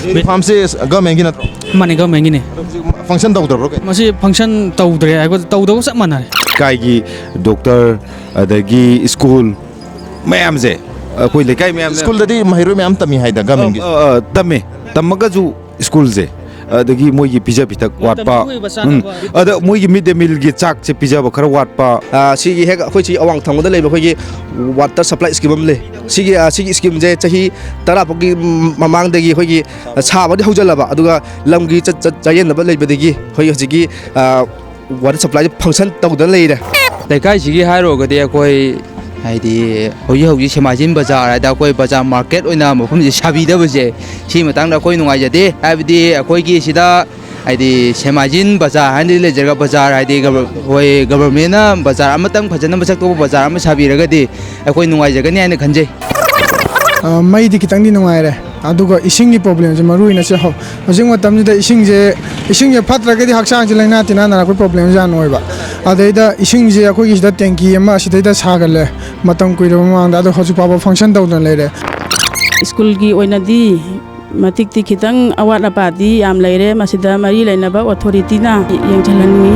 ꯗꯥꯏꯔꯤ ꯐꯥꯔꯝꯁꯦ ꯒꯚꯔꯟꯃꯦꯟꯠꯀꯤ ꯅꯠꯇ꯭ꯔꯣ? ꯃꯥꯅꯦ, ꯒꯚꯔꯟꯃꯦꯟꯠꯀꯤꯅꯦ꯫ ꯑꯗꯣ ꯍꯧꯖꯤꯛ ꯐꯪꯁꯟ ꯇꯧꯗ꯭ꯔꯕ꯭ꯔꯣ ꯀꯩꯅꯣ? ꯃꯁꯤ ꯐꯪꯁꯟ ꯇꯧꯗ꯭ꯔꯦ ꯍꯥꯏꯕ, ꯇꯧꯗꯕ ꯆꯞ ꯃꯥꯟꯅꯔꯦ꯫ ꯂꯩꯀꯥꯏꯒꯤ ꯗꯣꯛꯇꯔ, ꯑꯗꯒꯤ ꯁ꯭ꯀꯨꯜ ꯃꯌꯥꯝꯁꯦ ꯑꯩꯈꯣꯏ ꯂꯩꯀꯥꯏ ꯃꯌꯥꯝꯅ ꯁ꯭ꯀꯨꯜꯗꯗꯤ ꯃꯍꯩꯔꯣꯏ ꯃꯌꯥꯝ ꯇꯝꯃꯤ ꯍꯥꯏꯗ, ꯒꯃꯦꯟꯒꯤ? ꯑ, ꯑ, ꯇꯝꯃꯦ꯫ ꯇꯝꯃꯒꯁꯨ ꯁ꯭ꯀꯨꯜꯁꯦ, ꯑꯗꯒꯤ ꯃꯣꯏꯒꯤ ꯄꯤꯖ ꯄꯤꯊꯛ ꯋꯥꯠꯄ꯫ ꯃꯇꯝꯗ ꯑꯣꯏꯕ ꯎꯝ꯫ ꯆꯥꯅꯕ꯫ ꯑꯗ ꯃꯣꯏꯒꯤ ꯃꯤꯗ ꯃꯤꯜꯒꯤ ꯆꯥꯛꯁꯦ ꯄꯤꯖꯕ ꯈꯔ ꯋꯥꯠꯄ꯫ ꯑ, ꯁꯤꯒꯤ ꯍꯦꯛ ꯑꯩꯈꯣꯏ ꯁꯤ ꯑꯋꯥꯡ ꯊꯪꯕꯗ ꯂꯩꯕ ꯑꯩꯈꯣꯏꯒꯤ ꯋꯥꯇꯔ ꯁꯄ꯭ꯂꯥꯏ ꯁ꯭ꯀꯤꯝ ꯑꯃ ꯂꯩ꯫ ꯁꯤꯒꯤ, ꯑ, ꯁꯤꯒꯤ ꯁ꯭ꯀꯤꯝꯁꯦ ꯆꯍꯤ ꯇꯔꯥ ꯐꯥꯎꯒꯤ ꯃꯃꯥꯡꯗꯒꯤ ꯑꯩꯈꯣꯏꯒꯤ ꯁꯥꯕꯗꯤ ꯍꯧꯖꯤꯜꯂꯕ, ꯑꯗꯨꯒ ꯂꯝꯒꯤ ꯆꯠ-, ꯆꯠ-, ꯆꯥꯌꯦꯡꯅꯕ ꯂꯩꯕꯗꯒꯤ ꯑꯩꯈꯣꯏ ꯍꯧꯖꯤꯛꯀꯤ, ꯑ, ꯋꯥꯇꯔ ꯁꯄ꯭ꯂꯥꯏꯁꯦ ꯐꯪꯁꯟ ꯇꯧꯗꯅ ꯂꯩꯔꯦ꯫ ꯂꯩꯀꯥꯏꯁꯤꯒꯤ ꯍꯥꯏꯔꯨꯔꯒꯗꯤ ꯑꯩꯈꯣꯏ, ꯍꯥꯏꯗꯤ, ꯍꯧꯖꯤꯛ ꯍꯧꯖꯤꯛ ꯁꯦꯃꯥꯏꯖꯤꯟ ꯕꯖꯥꯔ ꯍꯥꯏꯗ ꯑꯩꯈꯣꯏ ꯕꯖꯥꯔ ꯃꯥꯔꯀꯦꯠ ꯑꯣꯏꯅ ꯃꯐꯝꯁꯦ ꯁꯥꯕꯤꯗꯕꯁꯦ, ꯁꯤ ꯃꯇꯥꯡꯗ ꯑꯩꯈꯣꯏ ꯅꯨꯡꯉꯥꯏꯖꯗꯦ꯫ ꯍꯥꯏꯕꯗꯤ ꯑꯩꯈꯣꯏꯒꯤ ꯁꯤꯗ, ꯍꯥꯏꯗꯤ, ꯁꯦꯃꯥꯏꯖꯤꯟ ꯕꯖꯥꯔ ꯍꯥꯏꯅꯗꯤ ꯂꯩꯖꯔꯒ, ꯕꯖꯥꯔ ꯍꯥꯏꯗꯤ ꯒꯕꯔ-, ꯑꯩꯈꯣꯏ ꯒꯕꯔꯃꯦꯟꯅ ꯕꯖꯥꯔ ꯑꯃꯇꯪ ꯐꯖꯅ ꯃꯁꯛ ꯊꯣꯛꯄ ꯕꯖꯥꯔ ꯑꯃ ꯁꯥꯕꯤꯔꯒꯗꯤ ꯑꯩꯈꯣꯏ ꯅꯨꯡꯉꯥꯏꯖꯒꯅꯤ ꯍꯥꯏꯅ ꯈꯟꯖꯩ꯫ ꯑ, ꯃꯩꯗꯤ ꯈꯤꯇꯪꯗꯤ ꯅꯨꯡꯉꯥꯏꯔꯦ, ꯑꯗꯨꯒ ꯏꯁꯤꯡꯒꯤ ꯄ꯭ꯔꯣꯕ꯭ꯂꯦꯝꯁꯦ ꯃꯔꯨ ꯑꯣꯏꯅ ꯁꯤ ꯍꯧ-, ꯍꯧꯖꯤꯛ ꯃꯇꯝꯁꯤꯗ ꯏꯁꯤꯡꯁꯦ, ꯏꯁꯤꯡꯁꯦ ꯐꯠꯇ꯭ꯔꯒꯗꯤ ꯍꯛꯆꯥꯡꯁꯦ ꯂꯥꯏꯅꯥ ꯇꯤꯟꯅꯥ ꯅꯥꯔꯛꯄꯒꯤ ꯄ꯭ꯔꯣꯕ꯭ꯂꯦꯝꯁꯦ ꯌꯥꯝꯅ ꯑꯣꯏꯕ꯫ ꯑꯗꯩꯗ ꯏꯁꯤꯡꯁꯦ ꯑꯩꯈꯣꯏꯒꯤ ꯁꯤꯗ ꯇꯦꯡꯀꯤ ꯑꯃ ꯑꯁꯤꯗꯩꯗ ꯁꯥꯒꯠꯂꯦ ꯃꯇꯝ ꯀꯨꯏꯔꯕ ꯃꯃꯥꯡꯗ, ꯑꯗꯣ ꯍꯧꯖꯤꯛ ꯐꯥꯎꯕ ꯐꯪꯁꯟ ꯇꯧꯗꯅ ꯂꯩꯔꯦ꯫ ꯁ꯭ꯀꯨꯜꯒꯤ ꯑꯣꯏꯅꯗꯤ ꯃꯇꯤꯛꯇꯤ ꯈꯤꯇꯪ ꯑꯋꯥꯠ ꯑꯄꯥꯗꯤ ꯌꯥꯝ ꯂꯩꯔꯦ, ꯃꯁꯤꯗ ꯃꯔꯤ ꯂꯩꯅꯕ ꯑꯣꯊꯣꯔꯤꯇꯤꯅ ꯌꯦꯡꯁꯤꯜꯍꯟꯅꯤꯡꯏ꯫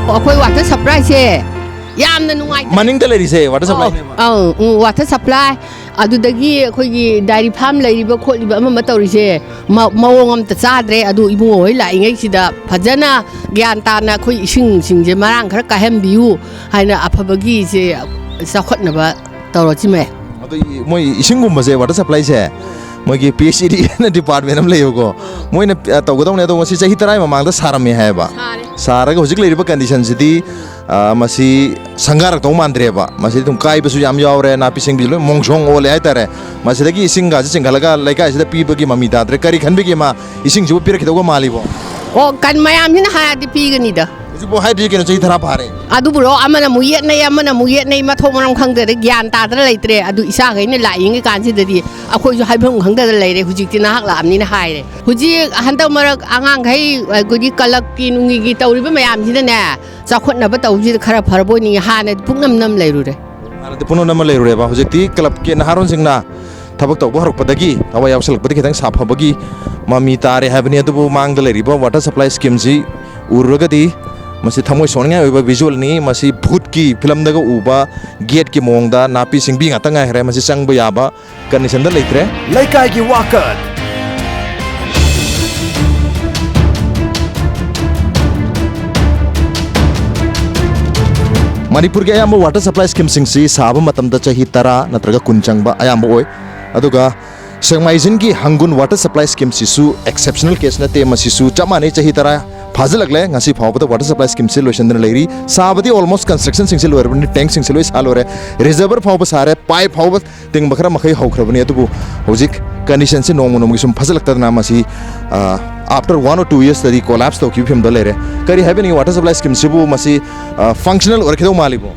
ꯑꯩꯈꯣꯏ ꯋꯥꯇꯔ ꯁꯄ꯭ꯂꯥꯏꯁꯦ ꯌꯥꯝꯅ ꯅꯨꯡꯉꯥꯏꯇꯦ꯫ ꯃꯅꯤꯡꯗ ꯂꯩꯔꯤꯁꯦ ꯋꯥꯇꯔ ꯁꯄ꯭ꯂꯥꯏꯅꯦꯕ? ꯑꯧ, ꯎꯝ, ꯋꯥꯇꯔ ꯁꯄ꯭ꯂꯥꯏ꯫ ꯑꯗꯨꯗꯒꯤ ꯑꯩꯈꯣꯏꯒꯤ ꯗꯥꯏꯔꯤ ꯐꯥꯔꯝ ꯂꯩꯔꯤꯕ ꯈꯣꯠꯂꯤꯕ ꯑꯃ ꯑꯃ ꯇꯧꯔꯤꯁꯦ ꯃ-, ꯃꯑꯣꯡ ꯑꯝꯇ ꯆꯥꯗ꯭ꯔꯦ꯫ ꯑꯗꯨ ꯏꯕꯨꯡꯉꯣ ꯍꯣꯏ ꯂꯥꯛꯏꯉꯩꯁꯤꯗ ꯐꯖꯅ ꯒ꯭ꯌꯥꯟ ꯇꯥꯅ ꯑꯩꯈꯣꯏ ꯏꯁꯤꯡꯁꯤꯡꯁꯦ ꯃꯔꯥꯡ ꯈꯔ ꯀꯥꯏꯍꯟꯕꯤꯌꯨ ꯍꯥꯏꯅ ꯑꯐꯕꯒꯤꯁꯦ ꯆꯥꯎꯈꯠꯅꯕ ꯇꯧꯔꯁꯤꯃꯦ꯫ ꯑꯗꯣ ꯏ-, ꯃꯣꯏ ꯏꯁꯤꯡꯒꯨꯝꯕꯁꯦ, ꯋꯥꯇꯔ ꯁꯄ꯭ꯂꯥꯏꯁꯦ, ꯃꯣꯏꯒꯤ ꯄꯤ ꯑꯩꯆ ꯏ ꯗꯤ ꯍꯥꯏꯅ ꯗꯤꯄꯥꯔꯠꯃꯦꯟ ꯑꯃ ꯂꯩꯌꯦꯕꯀꯣ, ꯃꯣꯏꯅ, ꯑ, ꯇꯧꯒꯗꯧꯅꯦ꯫ ꯑꯗꯣ ꯃꯁꯤ ꯆꯍꯤ ꯇꯔꯥꯒꯤ ꯃꯃꯥꯡꯗ ꯁꯥꯔꯝꯃꯦ ꯍꯥꯏꯌꯦꯕ꯫ ꯁꯥꯔꯦ꯫ ꯁꯥꯔꯒ ꯍꯧꯖꯤꯛ ꯂꯩꯔꯤꯕ ꯀꯟꯗꯤꯁꯟꯁꯤꯗꯤ, ꯑ, ꯃꯁꯤ ꯁꯪꯒꯥꯔꯛꯇꯧ ꯃꯥꯟꯗ꯭ꯔꯦꯕ꯫ ꯃꯁꯤꯗꯤ ꯑꯗꯨꯝ ꯀꯥꯏꯕꯁꯨ ꯌꯥꯝ ꯌꯥꯎꯔꯦ, ꯅꯥꯄꯤ ꯁꯤꯡꯕꯤ ꯂꯣꯏ ꯃꯣꯡꯁꯣꯡ ꯑꯣꯜꯂꯦ ꯍꯥꯏꯇꯥꯔꯦ꯫ ꯃꯁꯤꯗꯒꯤ ꯏꯁꯤꯡꯒꯁꯤ ꯆꯤꯡꯈꯠꯂꯒ ꯂꯩꯀꯥꯏꯁꯤꯗ ꯄꯤꯕꯒꯤ ꯃꯃꯤ ꯇꯥꯗ꯭ꯔꯦ꯫ ꯀꯔꯤ ꯈꯟꯕꯤꯒꯦ ꯏꯃꯥ? ꯏꯁꯤꯡꯁꯤꯕꯨ ꯄꯤꯔꯛꯈꯤꯗꯧꯕ ꯃꯥꯜꯂꯤꯕꯣ? ꯑꯣ, ꯀꯟ-, ꯃꯌꯥꯝꯁꯤꯅ ꯍꯥꯏꯔꯗꯤ ꯄꯤꯒꯅꯤꯗ꯫ ꯍꯧꯖꯤꯛꯐꯥꯎ ꯍꯥꯏꯗ꯭ꯔꯤ ꯀꯩꯅꯣ, ꯆꯍꯤ ꯇꯔꯥ ꯐꯥꯔꯦ꯫ ꯑꯗꯨꯕꯨꯔꯣ, ꯑꯃꯅ ꯑꯃꯨꯛ ꯌꯦꯠꯅꯩ, ꯑꯃꯅ ꯑꯃꯨꯛ ꯌꯦꯠꯅꯩ, ꯃꯊꯣꯡ ꯃꯔꯝ ꯈꯪꯗ꯭ꯔꯦ, ꯒ꯭ꯌꯥꯟ ꯇꯥꯗꯅ ꯂꯩꯇ꯭ꯔꯦ꯫ ꯑꯗꯨ ꯏꯆꯥꯈꯩꯅ ꯂꯥꯛꯏꯉꯩ ꯀꯥꯟꯁꯤꯗꯗꯤ ꯑꯩꯈꯣꯏꯁꯨ ꯍꯥꯏꯐꯝ ꯈꯪꯗꯅ ꯂꯩꯔꯦ꯫ ꯍꯧꯖꯤꯛꯇꯤ ꯅꯍꯥꯛ ꯂꯥꯛꯑꯕꯅꯤꯅ ꯍꯥꯏꯔꯦ꯫ ꯍꯧꯖꯤꯛ ꯍꯟꯗꯛ ꯃꯔꯛ ꯑꯉꯥꯡꯈꯩ, ꯑꯩꯈꯣꯏꯒꯤ ꯀꯂꯕꯀꯤ ꯅꯨꯡꯒꯤꯒꯤ ꯇꯧꯔꯤꯕ ꯃꯌꯥꯝꯁꯤꯅꯅꯦ, ꯆꯥꯎꯈꯠꯅꯕ ꯇꯧꯕꯁꯤꯗ ꯈꯔ ꯐꯔꯕꯣꯏ ꯅꯤꯡꯉꯤ꯫ ꯍꯥꯟꯅꯗꯤ ꯄꯨꯡꯅꯝ ꯅꯝ ꯂꯩꯔꯨꯔꯦ꯫ ꯍꯥꯟꯅꯗꯤ ꯄꯨꯡꯅꯝ ꯅꯝꯃ ꯂꯩꯔꯨꯔꯦꯕ꯫ ꯍꯧꯖꯤꯛꯇꯤ ꯀ꯭ꯂꯕꯀꯤ ꯅꯍꯥꯔꯣꯟꯁꯤꯡꯅ ꯊꯕꯛ ꯇꯧꯕ ꯍꯧꯔꯛꯄꯗꯒꯤ, ꯊꯋꯥꯏ ꯌꯥꯎꯁꯜꯂꯛꯄꯗꯒꯤ ꯈꯤꯇꯪ ꯁꯥꯐꯕꯒꯤ ꯃꯃꯤ ꯇꯥꯔꯦ ꯍꯥꯏꯕꯅꯤ꯫ ꯑꯗꯨꯕꯨ ꯃꯥꯡꯗ ꯂꯩꯔꯤꯕ ꯋꯥꯇꯔ ꯁꯄ꯭ꯂꯥꯏ ꯁ꯭ꯀꯤꯝꯁꯤ ꯎꯔꯨꯔꯒꯗꯤ ꯃꯁꯤ ꯊꯃꯣꯏ ꯁꯣꯛꯅꯤꯡꯉꯥꯏ ꯑꯣꯏꯕ visualꯅꯤ꯫ ꯃꯁꯤ ꯚꯨꯠꯀꯤ ꯐꯤꯂꯝꯗꯒ ꯎꯕ gateꯀꯤ ꯃꯑꯣꯡꯗ ꯅꯥꯄꯤ ꯁꯤꯡꯕꯤ ꯉꯥꯛꯇ ꯉꯥꯏꯈ꯭ꯔꯦ꯫ ꯃꯁꯤ ꯆꯪꯕ ꯌꯥꯕ conditionꯗ ꯂꯩꯇ꯭ꯔꯦ꯫ ꯂꯩꯀꯥꯏꯒꯤ ꯋꯥꯀꯠ꯫ ꯃꯅꯤꯄꯨꯔꯒꯤ ꯑꯌꯥꯝꯕ water supply schemeꯁꯤꯡꯁꯤ ꯁꯥꯕ ꯃꯇꯝꯗ ꯆꯍꯤ ꯇꯔꯥ ꯅꯠꯇ꯭ꯔꯒ ꯀꯨꯟ ꯆꯪꯕ ꯑꯌꯥꯝꯕ ꯑꯣꯏ꯫ ꯑꯗꯨꯒ ꯁꯦꯛꯃꯥꯏꯖꯤꯟꯒꯤ ꯍꯪꯒꯨꯟ water supply schemeꯁꯤꯁꯨ exceptional case ꯅꯠꯇꯦ꯫ ꯃꯁꯤꯁꯨ ꯆꯞ ꯃꯥꯟꯅꯩ, ꯆꯍꯤ ꯇꯔꯥ ꯐꯥꯖꯤꯜꯂꯛꯂꯦ꯫ ꯉꯁꯤ ꯐꯥꯎꯕꯗ water supply schemeꯁꯤ ꯂꯣꯏꯁꯤꯟꯗꯅ ꯂꯩꯔꯤ꯫ ꯁꯥꯕꯗꯤ almost constructionꯁꯤꯡꯁꯤ ꯂꯣꯏꯔꯕꯅꯤ, tankꯁꯤꯡꯁꯤ ꯂꯣꯏ ꯁꯥ ꯂꯣꯏꯔꯦ, reservoir ꯐꯥꯎꯕ ꯁꯥꯔꯦ, pipe ꯐꯥꯎꯕ ꯇꯤꯡꯕ ꯈꯔ ꯃꯈꯩ ꯍꯧꯈ꯭ꯔꯕꯅꯤ꯫ ꯑꯗꯨꯕꯨ ꯍꯧꯖꯤꯛ conditionꯁꯤ ꯅꯣꯡꯃ ꯅꯣꯡꯃꯒꯤ ꯁꯨꯝ ꯐꯖꯜꯂꯛꯇꯗꯅ ꯃꯁꯤ, ꯑ, after one or two yearsꯇꯗꯤ collapse ꯇꯧꯈꯤꯕ ꯐꯤꯕꯝꯗ ꯂꯩꯔꯦ꯫ ꯀꯔꯤ ꯍꯥꯏꯕꯤꯅꯤꯡꯉꯤ, water supply schemeꯁꯤꯕꯨ ꯃꯁꯤ, ꯑ, functional ꯑꯣꯏꯔꯛꯀꯗꯧ ꯃꯥꯜꯂꯤꯕꯣ?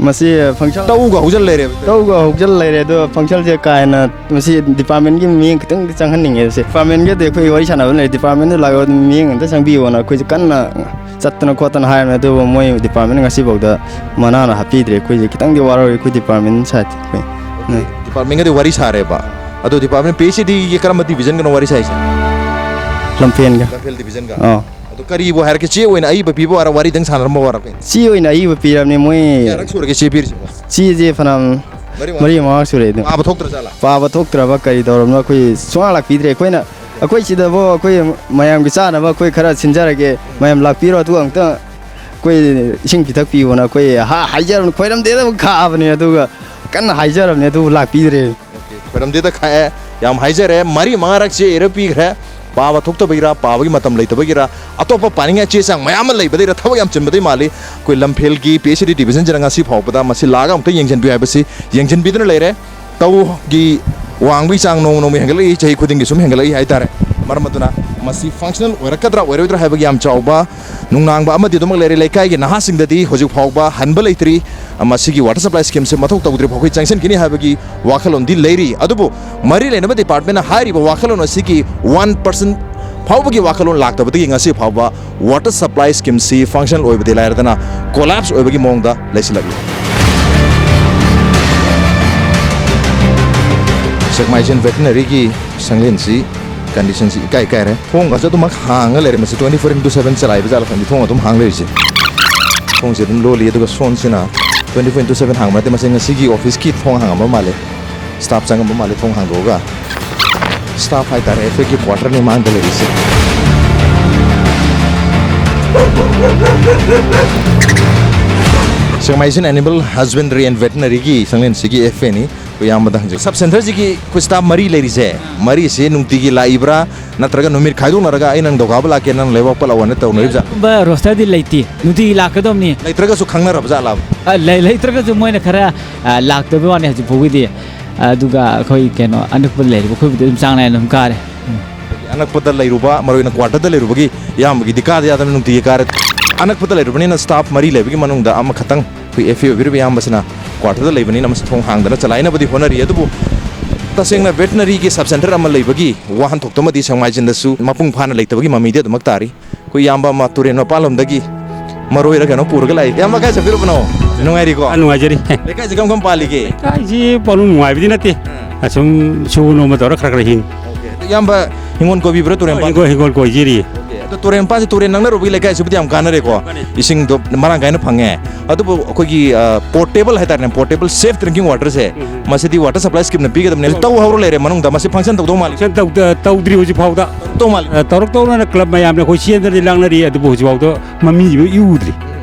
ꯃꯁꯤ function ꯇꯧꯒ ꯍꯧꯖꯤꯜ ꯂꯩꯔꯦꯕ꯫ ꯇꯧꯒ ꯍꯧꯖꯤꯜ ꯂꯩꯔꯦ, ꯑꯗꯣ functionꯁꯦ ꯀꯥ ꯍꯦꯟꯅ ꯃꯁꯤ departmentꯀꯤ ꯃꯤꯠꯌꯦꯡ ꯈꯤꯇꯪꯗꯤ ꯆꯪꯍꯟꯅꯤꯡꯉꯦ꯫ ꯃꯁꯤ departmentꯒꯗꯤ ꯑꯩꯈꯣꯏ ꯋꯥꯔꯤ ꯁꯥꯟꯅꯕ ꯂꯩꯔꯦ, departmentꯗ ꯂꯥꯛꯑꯣ, ꯃꯤꯠꯌꯦꯡ ꯑꯝꯇ ꯆꯪꯕꯤꯌꯣꯅ ꯑꯩꯈꯣꯏꯁꯦ ꯀꯟꯅ ꯆꯠꯇꯅ ꯈꯣꯠꯇꯅ ꯍꯥꯏꯔꯕꯅꯦ, ꯑꯗꯨꯕꯨ ꯃꯣꯏ department ꯉꯁꯤꯐꯥꯎꯗ ꯃꯅꯥꯅ ꯍꯥꯞꯄꯤꯗ꯭ꯔꯦ꯫ ꯑꯩꯈꯣꯏꯁꯦ ꯈꯤꯇꯪꯗꯤ ꯋꯥꯔꯧꯔꯦ ꯑꯩꯈꯣꯏ department side ꯑꯩꯈꯣꯏ꯫ ꯎꯝ꯫ Departmentꯒꯗꯤ ꯋꯥꯔꯤ ꯁꯥꯔꯦꯕ꯫ ꯑꯗꯣ department, PHEDꯒꯤ ꯀꯔꯝꯕ divisionꯒꯅꯣ ꯋꯥꯔꯤ ꯁꯥꯏꯁꯦ? ꯂꯝꯐꯦꯜꯒ꯫ ꯂꯝꯐꯦꯜ divisionꯒ? ꯑꯥ꯫ ꯑꯗꯣ ꯀꯔꯤꯕꯨ ꯍꯥꯏꯔꯛꯀꯦ? ꯆꯦ ꯑꯣꯏꯅ ꯑꯏꯕ ꯄꯤꯕ ꯑꯣꯏꯔ, ꯋꯥꯔꯤꯗꯪ ꯁꯥꯟꯅꯔꯝꯕ ꯑꯣꯏꯔ ꯀꯩꯅꯣ? ꯆꯦ ꯑꯣꯏꯅ ꯑꯏꯕ ꯄꯤꯔꯕꯅꯦ ꯃꯣꯏ꯫ ꯀꯌꯥꯔꯛ ꯁꯨꯔꯒꯦ ꯆꯦ ꯄꯤꯔꯤꯁꯤꯕꯣ? ꯆꯦꯁꯦ ꯐꯅꯌꯥꯝ ꯃꯔꯤ ꯃꯉꯥ ꯃꯔꯤ ꯃꯉꯥ ꯁꯨꯔꯦ ꯑꯗꯨꯝ꯫ ꯄꯥꯕ ꯊꯣꯛꯇ꯭ꯔꯖꯥꯠꯂꯥ? ꯄꯥꯕ ꯊꯣꯛꯇ꯭ꯔꯕ ꯀꯔꯤ ꯇꯧꯔꯕꯅꯣ ꯑꯩꯈꯣꯏ ꯁꯨꯡꯂꯥꯛ ꯂꯥꯛꯄꯤꯗ꯭ꯔꯦ꯫ ꯑꯩꯈꯣꯏꯅ, ꯑꯩꯈꯣꯏ ꯁꯤꯗꯕꯨ ꯑꯩꯈꯣꯏ ꯃꯌꯥꯝꯒꯤ ꯆꯥꯅꯕ ꯑꯩꯈꯣꯏ ꯈꯔ ꯁꯤꯟꯖꯔꯒꯦ, ꯃꯌꯥꯝ ꯂꯥꯛꯄꯤꯔꯣ, ꯑꯗꯨꯒ ꯑꯃꯨꯛꯇ ꯑꯩꯈꯣꯏ ꯏꯁꯤꯡ ꯄꯤꯊꯛꯄꯤꯌꯣꯅ ꯑꯩꯈꯣꯏ ꯍꯥ-, ꯍꯥꯏꯖꯔꯕꯅꯤ, ꯈꯣꯏꯔꯝꯗꯦꯗ ꯑꯃꯨꯛ ꯈꯥꯛꯑꯕꯅꯦ, ꯑꯗꯨꯒ ꯀꯟꯅ ꯍꯥꯏꯖꯔꯕꯅꯦ, ꯑꯗꯨꯕꯨ ꯂꯥꯛꯄꯤꯗ꯭ꯔꯦ꯫ ꯑꯣꯀꯦ, ꯈꯣꯏꯔꯝꯗꯦꯗ ꯈꯥꯛꯑꯦ, ꯌꯥꯝ ꯍꯥꯏꯖꯔꯦ꯫ ꯃꯔꯤ ꯃꯉꯥꯔꯛ ꯆꯦ ꯏꯔ ꯄꯤꯈ꯭ꯔꯦ꯫ ꯄꯥꯕ ꯊꯣꯛꯇꯕꯒꯤꯔ, ꯄꯥꯕꯒꯤ ꯃꯇꯝ ꯂꯩꯇꯕꯒꯤꯔ, ꯑꯇꯣꯞꯄ ꯄꯥꯅꯤꯡꯉꯥꯏ ꯆꯦ ꯆꯥꯡ ꯃꯌꯥꯝ ꯑꯃ ꯂꯩꯕꯗꯩꯔ, ꯊꯕꯛ ꯌꯥꯝ ꯆꯤꯟꯕꯗꯩ ꯃꯥꯜꯂꯤ꯫ ꯑꯩꯈꯣꯏ ꯂꯝꯐꯦꯜꯒꯤ PHED divisionꯁꯤꯅ ꯉꯁꯤ ꯐꯥꯎꯕꯗ ꯃꯁꯤ ꯂꯥꯛꯑꯒ ꯑꯃꯨꯛꯇ ꯌꯦꯡꯁꯤꯟꯕꯤꯌꯨ ꯍꯥꯏꯕꯁꯤ ꯌꯦꯡꯁꯤꯟꯕꯤꯗꯨꯅ ꯂꯩꯔꯦ꯫ ꯇꯧꯒꯤ ꯋꯥꯡꯕꯒꯤ ꯆꯥꯡ ꯅꯣꯡꯃ ꯅꯣꯡꯃꯒꯤ ꯍꯦꯟꯒꯠꯂꯛꯏ, ꯆꯍꯤ ꯈꯨꯗꯤꯡꯒꯤ ꯁꯨꯝ ꯍꯦꯟꯒꯠꯂꯛꯏ ꯍꯥꯏꯇꯥꯔꯦ꯫ ꯃꯔꯝ ꯑꯗꯨꯅ ꯃꯁꯤ functional ꯑꯣꯏꯔꯛꯀꯗ꯭ꯔꯥ ꯑꯣꯏꯔꯣꯏꯗ꯭ꯔꯥ ꯍꯥꯏꯕꯒꯤ ꯌꯥꯝ ꯆꯥꯎꯕ ꯅꯨꯡꯅꯥꯡꯕ ꯑꯃꯗꯤ ꯑꯗꯨꯃꯛ ꯂꯩꯔꯦ꯫ ꯂꯩꯀꯥꯏꯒꯤ ꯅꯍꯥꯁꯤꯡꯗꯗꯤ ꯍꯧꯖꯤꯛ ꯐꯥꯎꯕ ꯍꯟꯕ ꯂꯩꯇ꯭ꯔꯤ꯫ ꯃꯁꯤꯒꯤ water supply schemeꯁꯦ ꯃꯊꯧ ꯇꯧꯗ꯭ꯔꯤ ꯐꯥꯎ ꯑꯩꯈꯣꯏ ꯆꯪꯁꯤꯟꯈꯤꯅꯤ ꯍꯥꯏꯕꯒꯤ ꯋꯥꯈꯜꯂꯣꯟꯗꯤ ꯂꯩꯔꯤ꯫ ꯑꯗꯨꯕꯨ ꯃꯔꯤ ꯂꯩꯅꯕ departmentꯅ ꯍꯥꯏꯔꯤꯕ ꯋꯥꯈꯜꯂꯣꯟ ꯑꯁꯤꯒꯤ one percent ꯐꯥꯎꯕꯒꯤ ꯋꯥꯈꯜꯂꯣꯟ ꯂꯥꯛꯇꯕꯗꯒꯤ ꯉꯁꯤ ꯐꯥꯎꯕ water supply schemeꯁꯤ functional ꯑꯣꯏꯕꯗꯤ ꯂꯥꯏꯔꯗꯅ collapse ꯑꯣꯏꯕꯒꯤ ꯃꯑꯣꯡꯗ ꯂꯩꯁꯤꯜꯂꯛꯂꯤ꯫ ꯁꯦꯛꯃꯥꯏꯖꯤꯟ veterineryꯒꯤ ꯁꯪꯂꯦꯟꯁꯤ ꯀꯟꯗꯤꯁꯟꯁꯤ ꯏꯀꯥꯏ ꯀꯥꯏꯔꯦ꯫ ꯊꯣꯡꯒꯁꯨ ꯑꯗꯨꯃꯛ ꯍꯥꯡꯉ ꯂꯩꯔꯦ꯫ ꯃꯁꯤ twenty four into seven ꯆꯂꯥꯏꯕ ꯖꯥꯠꯂ ꯈꯪꯗꯦ, ꯊꯣꯡ ꯑꯗꯨꯝ ꯍꯥꯡ ꯂꯩꯔꯤꯁꯦ꯫ ꯊꯣꯡꯁꯦ ꯑꯗꯨꯝ ꯂꯣꯜꯂꯤ꯫ ꯑꯗꯨꯒ ꯁꯣꯝꯁꯤꯅ twenty four into seven ꯍꯥꯡꯕ ꯅꯠꯇꯦ, ꯃꯁꯤ ꯉꯁꯤꯒꯤ ꯑꯣꯐꯤꯁꯀꯤ ꯊꯣꯡ ꯍꯥꯡꯉꯝꯕ ꯃꯥꯜꯂꯦ꯫ ꯁ꯭ꯇꯥꯐ ꯆꯪꯉꯝꯕ ꯃꯥꯜꯂꯦ ꯊꯣꯡ ꯍꯥꯡꯗꯣꯛꯑꯒ꯫ ꯁ꯭ꯇꯥꯐ ꯍꯥꯏꯇꯥꯔꯦ, ꯑꯩꯈꯣꯏꯒꯤ ꯀ꯭ꯋꯥꯇꯔꯅꯤ ꯃꯥꯡꯗ ꯂꯩꯔꯤꯁꯦ꯫ ꯁꯦꯛꯃꯥꯏꯖꯤꯟ ꯑꯦꯅꯤꯃꯦꯜ ꯍꯁꯕꯦꯟꯗꯔꯤ ꯑꯦꯟ ꯚꯦꯇꯅꯔꯤꯒꯤ ꯁꯪꯂꯦꯟꯁꯤꯒꯤ ꯑꯦꯐ ꯑꯦꯅꯤ꯫ ꯑꯩꯈꯣꯏ ꯏꯌꯥꯝꯕꯗ ꯍꯪꯖꯒꯦ꯫ ꯁꯕ ꯁꯦꯟꯇꯔꯁꯤꯒꯤ ꯑꯩꯈꯣꯏ ꯁ꯭ꯇꯥꯐ ꯃꯔꯤ ꯂꯩꯔꯤꯁꯦ, ꯃꯔꯤꯁꯤ ꯅꯨꯡꯇꯤꯒꯤ ꯂꯥꯛꯏꯕ꯭ꯔꯥ, ꯅꯠꯇ꯭ꯔꯒ ꯅꯨꯃꯤꯠ ꯈꯥꯏꯗꯣꯛꯅꯔꯒ ꯑꯩ ꯅꯪ ꯗꯧꯀꯥꯕ ꯂꯥꯛꯀꯦ, ꯅꯪ ꯂꯩꯕꯥꯛ ꯄꯠ ꯂꯥꯎ ꯍꯥꯏꯅ ꯇꯧꯅꯔꯤꯕ ꯖꯥꯠ? ꯑꯗꯨꯒꯨꯝꯕ ꯔꯣꯁꯇꯔꯗꯤ ꯂꯩꯇꯦ, ꯅꯨꯡꯇꯤꯒꯤ ꯂꯥꯛꯀꯗꯕꯅꯤ꯫ ꯂꯩꯇ꯭ꯔꯒꯁꯨ ꯈꯪꯅꯔꯕ ꯖꯥꯠꯂꯕ? ꯑ, ꯂꯩ-, ꯂꯩꯇ꯭ꯔꯒꯁꯨ ꯃꯣꯏꯅ ꯈꯔ, ꯑ, ꯂꯥꯛꯇꯕꯩ ꯋꯥꯅꯤ ꯍꯧꯖꯤꯛ ꯐꯥꯎꯒꯤꯗꯤ꯫ ꯑꯗꯨꯒ ꯑꯩꯈꯣꯏ ꯀꯩꯅꯣ ꯑꯅꯛꯄꯗ ꯂꯩꯔꯤꯕ ꯑꯩꯈꯣꯏꯕꯨꯗꯤ ꯑꯗꯨꯝ ꯆꯥꯡ ꯅꯥꯏꯅ ꯑꯗꯨꯝ ꯀꯥꯔꯦ꯫ ꯎꯝ꯫ ꯑꯅꯛꯄꯗ ꯂꯩꯔꯨꯕ, ꯃꯔꯨ ꯑꯣꯏꯅ ꯀ꯭ꯋꯥꯇꯔꯗ ꯂꯩꯔꯨꯕꯒꯤ ꯏꯌꯥꯝꯕꯒꯤꯗꯤ ꯀꯥꯗ ꯌꯥꯗꯅ ꯅꯨꯡꯇꯤꯒꯤ ꯀꯥꯔꯦ꯫ ꯑꯅꯛꯄꯗ ꯂꯩꯔꯨꯕꯅꯤꯅ ꯁ꯭ꯇꯥꯐ ꯃꯔꯤ ꯂꯩꯕꯒꯤ ꯃꯅꯨꯡꯗ ꯑꯃꯈꯛꯇꯪ ꯑꯩꯈꯣꯏ ꯑꯦꯐ ꯑꯦ ꯑꯣꯏꯕꯤꯔꯤꯕ ꯏꯌꯥꯝꯕꯁꯤꯅ ꯀ꯭ꯋꯥꯇꯔꯗ ꯂꯩꯕꯅꯤꯅ ꯃꯁꯤ ꯊꯣꯡ ꯍꯥꯡꯗꯅ ꯆꯂꯥꯏꯅꯕꯗꯤ ꯍꯣꯠꯅꯔꯤ꯫ ꯑꯗꯨꯕꯨ ꯇꯁꯦꯡꯅ ꯚꯦꯇꯅꯔꯤꯒꯤ ꯁꯕ ꯁꯦꯟꯇꯔ ꯑꯃ ꯂꯩꯕꯒꯤ ꯋꯥꯍꯟꯊꯣꯛꯇꯨꯃꯗꯤ ꯁꯦꯛꯃꯥꯏꯖꯤꯟꯗꯁꯨ ꯃꯄꯨꯡ ꯐꯥꯅ ꯂꯩꯇꯕꯒꯤ ꯃꯃꯤꯗꯤ ꯑꯗꯨꯃꯛ ꯇꯥꯔꯤ꯫ ꯑꯩꯈꯣꯏ ꯏꯌꯥꯝꯕ ꯑꯃ ꯇꯨꯔꯦꯟ ꯃꯄꯥꯜꯂꯣꯝꯗꯒꯤ ꯃꯔꯣꯏꯔ ꯀꯩꯅꯣ ꯄꯨꯔꯒ ꯂꯥꯛꯏ꯫ ꯏꯌꯥꯝꯕ, ꯀꯥꯏ ꯆꯠꯄꯤꯔꯨꯕꯅꯣ? ꯅꯨꯡꯉꯥꯏꯔꯤꯀꯣ? ꯑ, ꯅꯨꯡꯉꯥꯏꯖꯔꯤ꯫ ꯂꯩꯀꯥꯏꯁꯦ ꯀꯔꯝ ꯀꯔꯝ ꯄꯥꯜꯂꯤꯒꯦ? ꯂꯩꯀꯥꯏꯁꯤ ꯄꯥꯎꯅꯨꯡ ꯅꯨꯡꯉꯥꯏꯕꯗꯤ ꯅꯠꯇꯦ꯫ ꯑꯁꯨꯝ ꯁꯨꯕ ꯅꯣꯝꯕ ꯇꯧꯔ ꯈꯔ ꯈꯔ ꯍꯤꯡ꯫ ꯑꯣꯀꯦ꯫ ꯑꯗꯣ ꯏꯌꯥꯝꯕ, ꯍꯤꯡꯒꯣꯜ ꯀꯣꯏꯕꯤꯕ꯭ꯔꯥ ꯇꯨꯔꯦꯟ ꯄꯥꯟ? ꯍꯤꯡꯒꯣꯜ, ꯍꯤꯡꯒꯣꯜ ꯀꯣꯏꯖꯔꯤ꯫ ꯑꯣꯀꯦ꯫ ꯑꯗꯣ ꯇꯨꯔꯦꯟ ꯄꯥꯟꯁꯦ, ꯇꯨꯔꯦꯟ ꯅꯛꯅꯔꯨꯕꯒꯤ ꯂꯩꯀꯥꯏꯁꯤꯕꯨꯗꯤ ꯌꯥꯝ ꯀꯥꯟꯅꯔꯦꯀꯣ꯫ ꯀꯥꯟꯅꯩ꯫ ꯏꯁꯤꯡꯗꯣ ꯃꯔꯥꯡ ꯀꯥꯏꯅ ꯐꯪꯉꯦ꯫ ꯑꯗꯨꯕꯨ ꯑꯩꯈꯣꯏꯒꯤ, ꯑ, ꯄꯣꯔꯇꯦꯕꯜ ꯍꯥꯏꯇꯥꯔꯦꯅꯦ, ꯄꯣꯔꯇꯦꯕꯜ ꯁꯦꯐ ꯗ꯭ꯔꯤꯡꯀꯤꯡ ꯋꯥꯇꯔꯁꯦ, ꯎꯝ꯫ ꯃꯁꯤꯗꯤ ꯋꯥꯇꯔ ꯁꯄ꯭ꯂꯥꯏ ꯁ꯭ꯀꯤꯝꯅ ꯄꯤꯒꯗꯕꯅꯦ꯫ ꯇꯧ ꯍꯧꯔ ꯂꯩꯔꯦ ꯃꯅꯨꯡꯗ, ꯃꯁꯤ ꯐꯪꯁꯟ ꯇꯧꯗꯧ ꯃꯥꯜꯂꯤ꯫ ꯐꯪꯁꯟ ꯇꯧꯗ-, ꯇꯧꯗ꯭ꯔꯤ ꯍꯧꯖꯤꯛ ꯐꯥꯎꯗ꯫ ꯇꯧ ꯃꯥꯜꯂꯤ꯫ ꯑ, ꯇꯧꯔꯛꯇꯧꯅꯅ ꯀ꯭ꯂꯕ ꯃꯌꯥꯝꯅ ꯑꯩꯈꯣꯏ ꯆꯦꯟꯗꯅꯗꯤ ꯂꯥꯛꯅꯔꯤ, ꯑꯗꯨꯕꯨ ꯍꯧꯖꯤꯛ ꯐꯥꯎꯗ ꯃꯃꯤ ꯑꯃ ꯏꯎ ꯎꯗ꯭ꯔꯤ꯫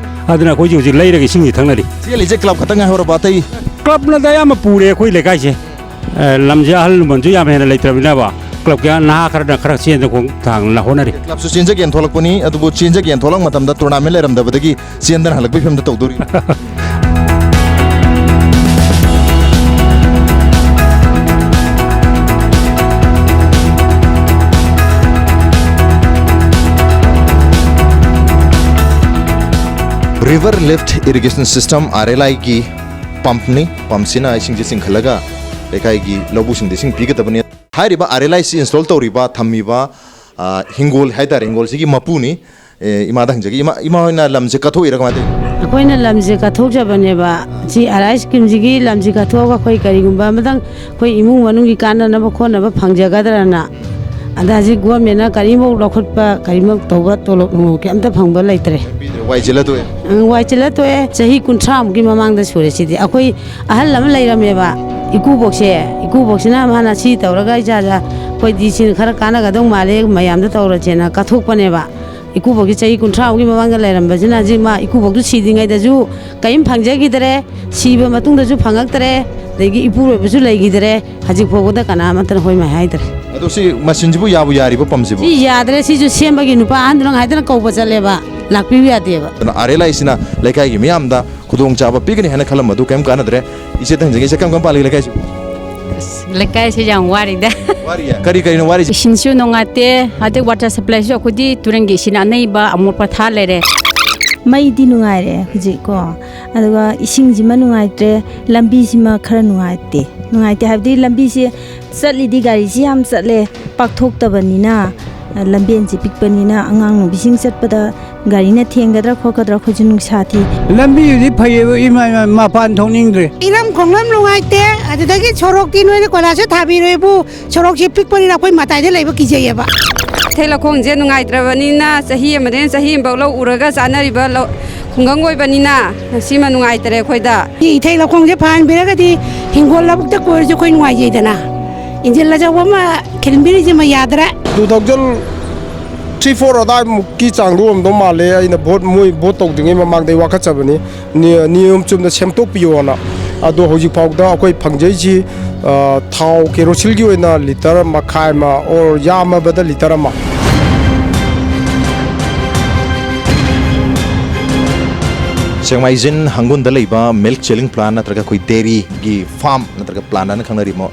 ꯑꯗꯨꯅ ꯑꯩꯈꯣꯏꯁꯦ ꯍꯧꯖꯤꯛ ꯂꯩꯔꯒ ꯏꯁꯤꯡꯁꯤ ꯊꯛꯅꯔꯤ꯫ ꯆꯦꯜꯂꯤꯁꯦ ꯀ꯭ꯂꯕ ꯈꯛꯇꯪ ꯉꯥꯏꯍꯧꯔꯕ, ꯑꯇꯩ? ꯀ꯭ꯂꯕꯅꯗꯤ ꯑꯌꯥꯝꯕ ꯄꯨꯔꯦ ꯑꯩꯈꯣꯏ ꯂꯩꯀꯥꯏꯁꯦ꯫ ꯑ, ꯂꯝꯁꯦ ꯑꯍꯜ ꯂꯃꯟꯁꯨ ꯌꯥꯝ ꯍꯦꯟꯅ ꯂꯩꯇ꯭ꯔꯕꯅꯤꯅꯕ, ꯀ꯭ꯂꯕꯀꯤ ꯅꯍꯥ ꯈꯔꯅ ꯈꯔ ꯆꯦꯟꯗ ꯈꯣꯡ ꯊꯥꯡꯅ ꯍꯣꯠꯅꯔꯤ꯫ ꯀ꯭ꯂꯕꯁꯨ ꯆꯦꯟꯖꯒꯦꯅ ꯊꯣꯛꯂꯛꯄꯅꯤ, ꯑꯗꯨꯕꯨ ꯆꯦꯟꯖꯒꯦꯅ ꯊꯣꯛꯂꯛꯄ ꯃꯇꯝꯗ ꯇꯣꯔꯅꯥꯃꯦꯟ ꯂꯩꯔꯝꯗꯕꯗꯒꯤ ꯆꯦꯟꯗꯅ ꯍꯜꯂꯛꯄꯒꯤ ꯐꯤꯕꯝꯗ ꯇꯧꯗꯣꯔꯤ꯫ River Lift Irrigation System, R L I ꯒꯤ ꯄꯝꯞꯅꯤ꯫ ꯄꯝꯞꯁꯤꯅ ꯏꯁꯤꯡꯁꯦ ꯆꯤꯡꯈꯠꯂꯒ ꯂꯩꯀꯥꯏꯒꯤ ꯂꯧꯕꯨꯛꯁꯤꯡꯗ ꯏꯁꯤꯡ ꯄꯤꯒꯗꯕꯅꯤ꯫ ꯍꯥꯏꯔꯤꯕ R L I ꯁꯤ ꯏꯟꯁꯇꯣꯜ ꯇꯧꯔꯤꯕ, ꯊꯝꯃꯤꯕ, ꯑ, ꯍꯤꯡꯒꯣꯜ ꯍꯥꯏꯇꯥꯔꯦ, ꯍꯤꯡꯒꯣꯜꯁꯤꯒꯤ ꯃꯄꯨꯅꯤ꯫ ꯑꯦ, ꯏꯃꯥꯗ ꯍꯪꯖꯒꯦ꯫ ꯏꯃꯥ, ꯏꯃꯥ ꯍꯣꯏꯅ ꯂꯝꯁꯦ ꯀꯠꯊꯣꯛꯏꯔꯥ ꯀꯃꯥꯏꯅ ꯇꯧꯔꯤꯅꯣ? ꯑꯩꯈꯣꯏꯅ ꯂꯝꯁꯦ ꯀꯠꯊꯣꯛꯆꯕꯅꯦꯕ꯫ ꯁꯤ ꯑꯥꯔ ꯑꯥꯏ ꯁ꯭ꯀꯤꯝꯁꯤꯒꯤ ꯂꯝꯁꯦ ꯀꯠꯊꯣꯛꯑꯒ ꯑꯩꯈꯣꯏ ꯀꯔꯤꯒꯨꯝꯕ ꯑꯃꯇꯪ ꯑꯩꯈꯣꯏ ꯏꯃꯨꯡ ꯃꯅꯨꯡꯒꯤ ꯀꯥꯟꯅꯅꯕ ꯈꯣꯠꯅꯕ ꯐꯪꯖꯒꯗ꯭ꯔꯅ꯫ ꯑꯗ ꯍꯧꯖꯤꯛ ꯒꯣꯔꯃꯦꯟꯅ ꯀꯔꯤꯃꯨꯛ ꯂꯧꯈꯠꯄ, ꯀꯔꯤꯃꯨꯛ ꯇꯧꯕ, ꯇꯣꯂꯣꯞ ꯅꯨꯡꯂꯣꯞ ꯀꯩꯝꯇ ꯐꯪꯕ ꯂꯩꯇ꯭ꯔꯦ꯫ ꯄꯤꯗ꯭ꯔꯦ, ꯋꯥꯏ ꯆꯤꯜꯂ ꯇꯣꯛꯑꯦ꯫ ꯎꯝ, ꯋꯥꯏ ꯆꯤꯜꯂ ꯇꯣꯛꯑꯦ꯫ ꯆꯍꯤ ꯀꯨꯟꯊ꯭ꯔꯥꯃꯨꯛꯀꯤ ꯃꯃꯥꯡꯗ ꯁꯨꯔꯦ ꯁꯤꯗꯤ꯫ ꯑꯩꯈꯣꯏ ꯑꯍꯜ ꯑꯃ ꯂꯩꯔꯝꯃꯦꯕ, ꯏꯀꯨꯕꯣꯛꯁꯦ꯫ ꯏꯀꯨꯕꯣꯛꯁꯤꯅ ꯃꯥꯅ ꯁꯤ ꯇꯧꯔꯒ ꯏꯆꯥꯁꯦ ꯑꯩꯈꯣꯏꯗꯤ ꯁꯤꯅ ꯈꯔ ꯀꯥꯟꯅꯒꯗꯧ ꯃꯥꯜꯂꯦ, ꯃꯌꯥꯝꯗ ꯇꯧꯔꯁꯦꯅ ꯀꯠꯊꯣꯛꯄꯅꯦꯕ꯫ ꯏꯀꯨꯕꯣꯛꯁꯦ ꯆꯍꯤ ꯀꯨꯟꯊ꯭ꯔꯥꯃꯨꯛꯀꯤ ꯃꯃꯥꯡꯗ ꯂꯩꯔꯝꯕꯁꯤꯅ ꯍꯧꯖꯤꯛ ꯃꯥ ꯏꯀꯨꯕꯣꯛꯇꯨ ꯁꯤꯗ꯭ꯔꯤꯉꯩꯗꯁꯨ ꯀꯔꯤꯝ ꯐꯪꯖꯈꯤꯗ꯭ꯔꯦ, ꯁꯤꯕ ꯃꯇꯨꯡꯗꯁꯨ ꯐꯪꯉꯛꯇ꯭ꯔꯦ, ꯑꯗꯒꯤ ꯏꯄꯨꯔꯣꯏꯕꯁꯨ ꯂꯩꯈꯤꯗ꯭ꯔꯦ꯫ ꯍꯧꯖꯤꯛ ꯐꯥꯎꯕꯗ ꯀꯅꯥ ꯑꯃꯠꯇꯅ ꯍꯣꯏ ꯃꯥꯏ ꯍꯥꯏꯗ꯭ꯔꯦ꯫ ꯑꯗꯣ ꯁꯤ ꯃꯁꯤꯟꯁꯤꯕꯨ ꯌꯥꯕꯨ ꯌꯥꯔꯤꯕ ꯄꯝꯁꯤꯕꯨ? ꯁꯤ ꯌꯥꯗ꯭ꯔꯦ, ꯁꯤꯁꯨ ꯁꯦꯝꯕꯒꯤ ꯅꯨꯄꯥ ꯑꯍꯟꯗꯨꯅ ꯉꯥꯏꯗꯅ ꯀꯧꯕ ꯆꯠꯂꯦꯕ, ꯂꯥꯛꯄꯤꯌꯨ ꯌꯥꯗꯦꯕ꯫ ꯑꯗꯨꯅ ꯑꯥꯔ ꯑꯦꯜ ꯑꯥꯏꯁꯤꯅ ꯂꯩꯀꯥꯏꯒꯤ ꯃꯤꯌꯥꯝꯗ ꯈꯨꯗꯣꯡꯆꯥꯕ ꯄꯤꯒꯅꯤ ꯍꯥꯏꯅ ꯈꯜꯂꯝꯕꯗꯨ ꯀꯔꯤꯝ ꯀꯥꯟꯅꯗ꯭ꯔꯦ꯫ ꯏꯆꯦ ꯊꯪꯖꯒꯦ, ꯏꯆꯦ ꯀꯔꯝ ꯀꯔꯝ ꯄꯥꯜꯂꯤꯒꯦ ꯂꯩꯀꯥꯏꯁꯤꯕꯨ? ꯑꯁ, ꯂꯩꯀꯥꯏꯁꯦ ꯌꯥꯝ ꯋꯥꯔꯤꯗ꯫ ꯋꯥꯔꯤꯌꯦ? ꯀꯔꯤ ꯀꯔꯤꯅ ꯋꯥꯔꯤꯁꯦ? ꯏꯁꯤꯡꯁꯨ ꯅꯨꯡꯉꯥꯏꯇꯦ, ꯑꯗꯩ ꯋꯥꯇꯔ ꯁꯄ꯭ꯂꯥꯏꯁꯨ ꯑꯩꯈꯣꯏꯗꯤ ꯇꯨꯔꯦꯟꯒꯤ ꯏꯁꯤꯡ ꯑꯅꯩꯕ ꯑꯃꯣꯠꯄ ꯊꯥ ꯂꯩꯔꯦ꯫ ꯃꯩꯗꯤ ꯅꯨꯡꯉꯥꯏꯔꯦ ꯍꯧꯖꯤꯛꯀꯣ, ꯑꯗꯨꯒ ꯏꯁꯤꯡꯁꯤꯃ ꯅꯨꯡꯉꯥꯏꯇ꯭ꯔꯦ, ꯂꯝꯕꯤꯁꯤꯃ ꯈꯔ ꯅꯨꯡꯉꯥꯏꯇꯦ꯫ ꯅꯨꯡꯉꯥꯏꯇꯦ ꯍꯥꯏꯕꯗꯤ ꯂꯝꯕꯤꯁꯦ ꯆꯠꯂꯤꯗꯤ ꯒꯥꯔꯤꯁꯤ ꯌꯥꯝ ꯆꯠꯂꯦ, ꯄꯥꯛꯊꯣꯛꯇꯕꯅꯤꯅ, ꯂꯝꯕꯦꯟꯁꯤ ꯄꯤꯛꯄꯅꯤꯅ ꯑꯉꯥꯡ ꯅꯨꯕꯤꯁꯤꯡ ꯆꯠꯄꯗ ꯒꯥꯔꯤꯅ ꯊꯦꯡꯒꯗ꯭ꯔꯥ ꯈꯣꯠꯀꯗ꯭ꯔꯥ ꯑꯩꯈꯣꯏꯁꯨ ꯅꯨꯡꯁꯥ ꯊꯤ꯫ ꯂꯝꯕꯤꯗꯨꯗꯤ ꯐꯩꯌꯦꯕ, ꯏꯃꯥ, ꯏꯃꯥ, ꯃꯄꯥꯟ ꯊꯣꯛꯅꯤꯡꯗ꯭ꯔꯦ꯫ ꯏꯔꯝ ꯈꯣꯡꯂꯝ ꯅꯨꯡꯉꯥꯏꯇꯦ, ꯑꯗꯨꯗꯒꯤ ꯁꯣꯔꯣꯛꯇꯤ ꯅꯣꯏꯅ ꯀꯣꯏꯂꯥꯁꯁꯨ ꯊꯥꯕꯤꯔꯣꯏꯕꯨ, ꯁꯣꯔꯣꯛꯁꯤ ꯄꯤꯛꯄꯅꯤꯅ ꯑꯩꯈꯣꯏ ꯃꯇꯥꯏꯗ ꯂꯩꯕ ꯀꯤꯖꯩꯌꯦꯕ꯫ ꯏꯊꯩ ꯂꯧꯈꯣꯡꯁꯦ ꯅꯨꯡꯉꯥꯏꯇ꯭ꯔꯕꯅꯤꯅ ꯆꯍꯤ ꯑꯃꯗꯒꯤ ꯆꯍꯤ ꯑꯃꯐꯥꯎ ꯂꯧ ꯎꯔꯒ ꯆꯥꯅꯔꯤꯕ ꯂꯧ, ꯈꯨꯡꯒꯪ ꯑꯣꯏꯕꯅꯤꯅ ꯁꯤꯃ ꯅꯨꯡꯉꯥꯏꯇꯔꯦ ꯑꯩꯈꯣꯏꯗ꯫ ꯏꯊꯩ ꯂꯧꯈꯣꯡꯁꯦ ꯐꯍꯟꯕꯤꯔꯒꯗꯤ ꯍꯤꯡꯒꯣꯜ ꯂꯧꯕꯨꯛꯇ ꯀꯣꯏꯔꯁꯨ ꯑꯩꯈꯣꯏ ꯅꯨꯡꯉꯥꯏꯖꯩꯗꯅ꯫ ꯏꯟꯖꯤꯟ ꯑꯆꯧꯕ ꯑꯃ ꯈꯤꯟꯕꯤꯔꯤꯁꯤꯃ ꯌꯥꯗ꯭ꯔꯦ꯫ Two thousand three four ꯑꯗꯥꯏꯃꯨꯛꯀꯤ ꯆꯥꯡꯗ ꯑꯣꯏꯔꯝꯗꯧ ꯃꯥꯜꯂꯦ꯫ ꯑꯩꯅ ꯚꯣꯠ, ꯃꯣꯏ ꯚꯣꯠ ꯇꯧꯗ꯭ꯔꯤꯉꯩ ꯃꯃꯥꯡꯗ ꯑꯩ ꯋꯥꯀꯠꯆꯕꯅꯤ, ꯅꯤ-, ꯅꯤꯌꯣꯝ ꯆꯨꯝꯅ ꯁꯦꯝꯗꯣꯛꯄꯤꯌꯣꯅ꯫ ꯑꯗꯣ ꯍꯧꯖꯤꯛ ꯐꯥꯎꯗ ꯑꯩꯈꯣꯏ ꯐꯪꯖꯩꯁꯤ, ꯑ, ꯊꯥꯎ ꯀꯦꯔꯣꯁꯤꯜꯒꯤ ꯑꯣꯏꯅ ꯂꯤꯇꯔ ꯃꯈꯥꯏ ꯑꯃ, ꯑꯣꯔ ꯌꯥꯝꯃꯕꯗ ꯂꯤꯇꯔ ꯑꯃ꯫ ꯁꯦꯛꯃꯥꯏꯖꯤꯟ ꯍꯪꯒꯨꯟꯗ ꯂꯩꯕ ꯃꯤꯜꯛ ꯆꯤꯂꯤꯡ ꯄ꯭ꯂꯥꯟ ꯅꯠꯇ꯭ꯔꯒ ꯑꯩꯈꯣꯏ ꯗꯦꯔꯤꯒꯤ ꯐꯥꯔꯝ ꯅꯠꯇ꯭ꯔꯒ ꯄ꯭ꯂꯥꯟ ꯍꯥꯏꯅ ꯈꯪꯅꯔꯤꯕ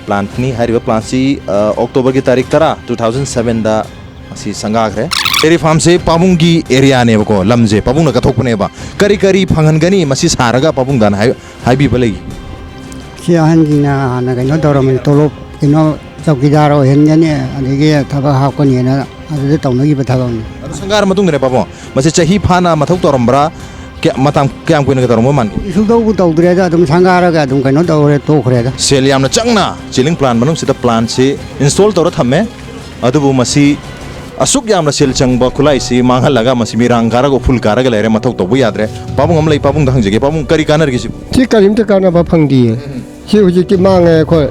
ꯄ꯭ꯂꯥꯟꯠꯅꯤ꯫ ꯍꯥꯏꯔꯤꯕ ꯄ꯭ꯂꯥꯟꯁꯤ, ꯑ, ꯑꯣꯛꯇꯣꯕꯔꯒꯤ ꯇꯥꯔꯤꯛ ꯇꯔꯥ, two thousand sevenꯗ ꯃꯁꯤ ꯁꯪꯒꯥꯈ꯭ꯔꯦ꯫ ꯗꯦꯔꯤ ꯐꯥꯔꯝꯁꯦ ꯄꯥꯕꯨꯡꯒꯤ ꯑꯦꯔꯤꯌꯥꯅꯦꯕꯀꯣ, ꯂꯝꯁꯦ ꯄꯥꯕꯨꯡꯅ ꯀꯠꯊꯣꯛꯄꯅꯦꯕ꯫ ꯀꯔꯤ ꯀꯔꯤ ꯐꯪꯍꯟꯒꯅꯤ ꯃꯁꯤ ꯁꯥꯔꯒ ꯄꯥꯕꯨꯡꯗꯅ ꯍꯥꯏ-, ꯍꯥꯏꯕꯤꯕ ꯂꯩ? ꯁꯤ ꯑꯍꯟꯁꯤꯡꯅ ꯍꯥꯟꯅ ꯀꯩꯅꯣ ꯇꯧꯔꯝꯃꯤ, ꯇꯣꯂꯣꯞ ꯀꯩꯅꯣ ꯆꯧꯀꯤꯗꯥꯔ ꯑꯣꯏꯍꯟꯒꯅꯤ, ꯑꯗꯒꯤ ꯊꯕꯛ ꯍꯥꯞꯀꯅꯤꯅ ꯑꯗꯨꯗ ꯇꯧꯅꯈꯤꯕ ꯊꯕꯛꯅꯤ꯫ ꯑꯗꯨ ꯁꯪꯒꯥꯔ ꯃꯇꯨꯡꯗꯅꯦ ꯄꯥꯕꯨꯡ, ꯃꯁꯤ ꯆꯍꯤ ꯐꯥꯅ ꯃꯊꯧ ꯇꯧꯔꯝꯕ꯭ꯔꯥ? ꯀꯌꯥ-, ꯃꯇꯝ ꯀꯌꯥꯝ ꯀꯨꯏꯅꯒ ꯇꯧꯔꯝꯕ ꯃꯥꯟꯒꯦ? ꯁꯨꯛꯇꯧꯕꯨ ꯇꯧꯗ꯭ꯔꯦꯗ, ꯑꯗꯨꯝ ꯁꯪꯒꯥꯔꯒ ꯑꯗꯨꯝ ꯀꯩꯅꯣ ꯇꯧꯔꯦ, ꯇꯣꯛꯈ꯭ꯔꯦꯗ꯫ ꯁꯦꯜ ꯌꯥꯝꯅ ꯆꯪꯅ ꯆꯤꯂꯤꯡ ꯄ꯭ꯂꯥꯟ ꯃꯅꯨꯡꯁꯤꯗ ꯄ꯭ꯂꯥꯟꯁꯤ ꯏꯟꯁꯇꯣꯜ ꯇꯧꯔ ꯊꯝꯃꯦ꯫ ꯑꯗꯨꯕꯨ ꯃꯁꯤ ꯑꯁꯨꯛ ꯌꯥꯝꯅ ꯁꯦꯜ ꯆꯪꯕ ꯈꯨꯠꯂꯥꯏꯁꯤ ꯃꯥꯡꯍꯜꯂꯒ ꯃꯁꯤ ꯃꯤꯔꯥꯡ ꯀꯥꯔꯒ ꯎꯐꯨꯜ ꯀꯥꯔꯒ ꯂꯩꯔꯦ, ꯃꯊꯧ ꯇꯧꯕ ꯌꯥꯗ꯭ꯔꯦ꯫ ꯄꯥꯕꯨꯡ ꯑꯃ ꯂꯩ, ꯄꯥꯕꯨꯡꯗ ꯍꯪꯖꯒꯦ, ꯄꯥꯕꯨꯡ, ꯀꯔꯤ ꯀꯥꯟꯅꯔꯤꯒꯦ ꯁꯤꯕꯨ? ꯁꯤ ꯀꯔꯤꯝꯇ ꯀꯥꯟꯅꯕ ꯐꯪꯗꯤꯌꯦ꯫ ꯁꯤ ꯍꯧꯖꯤꯛꯇꯤ ꯃꯥꯡꯉꯦ ꯑꯩꯈꯣꯏ꯫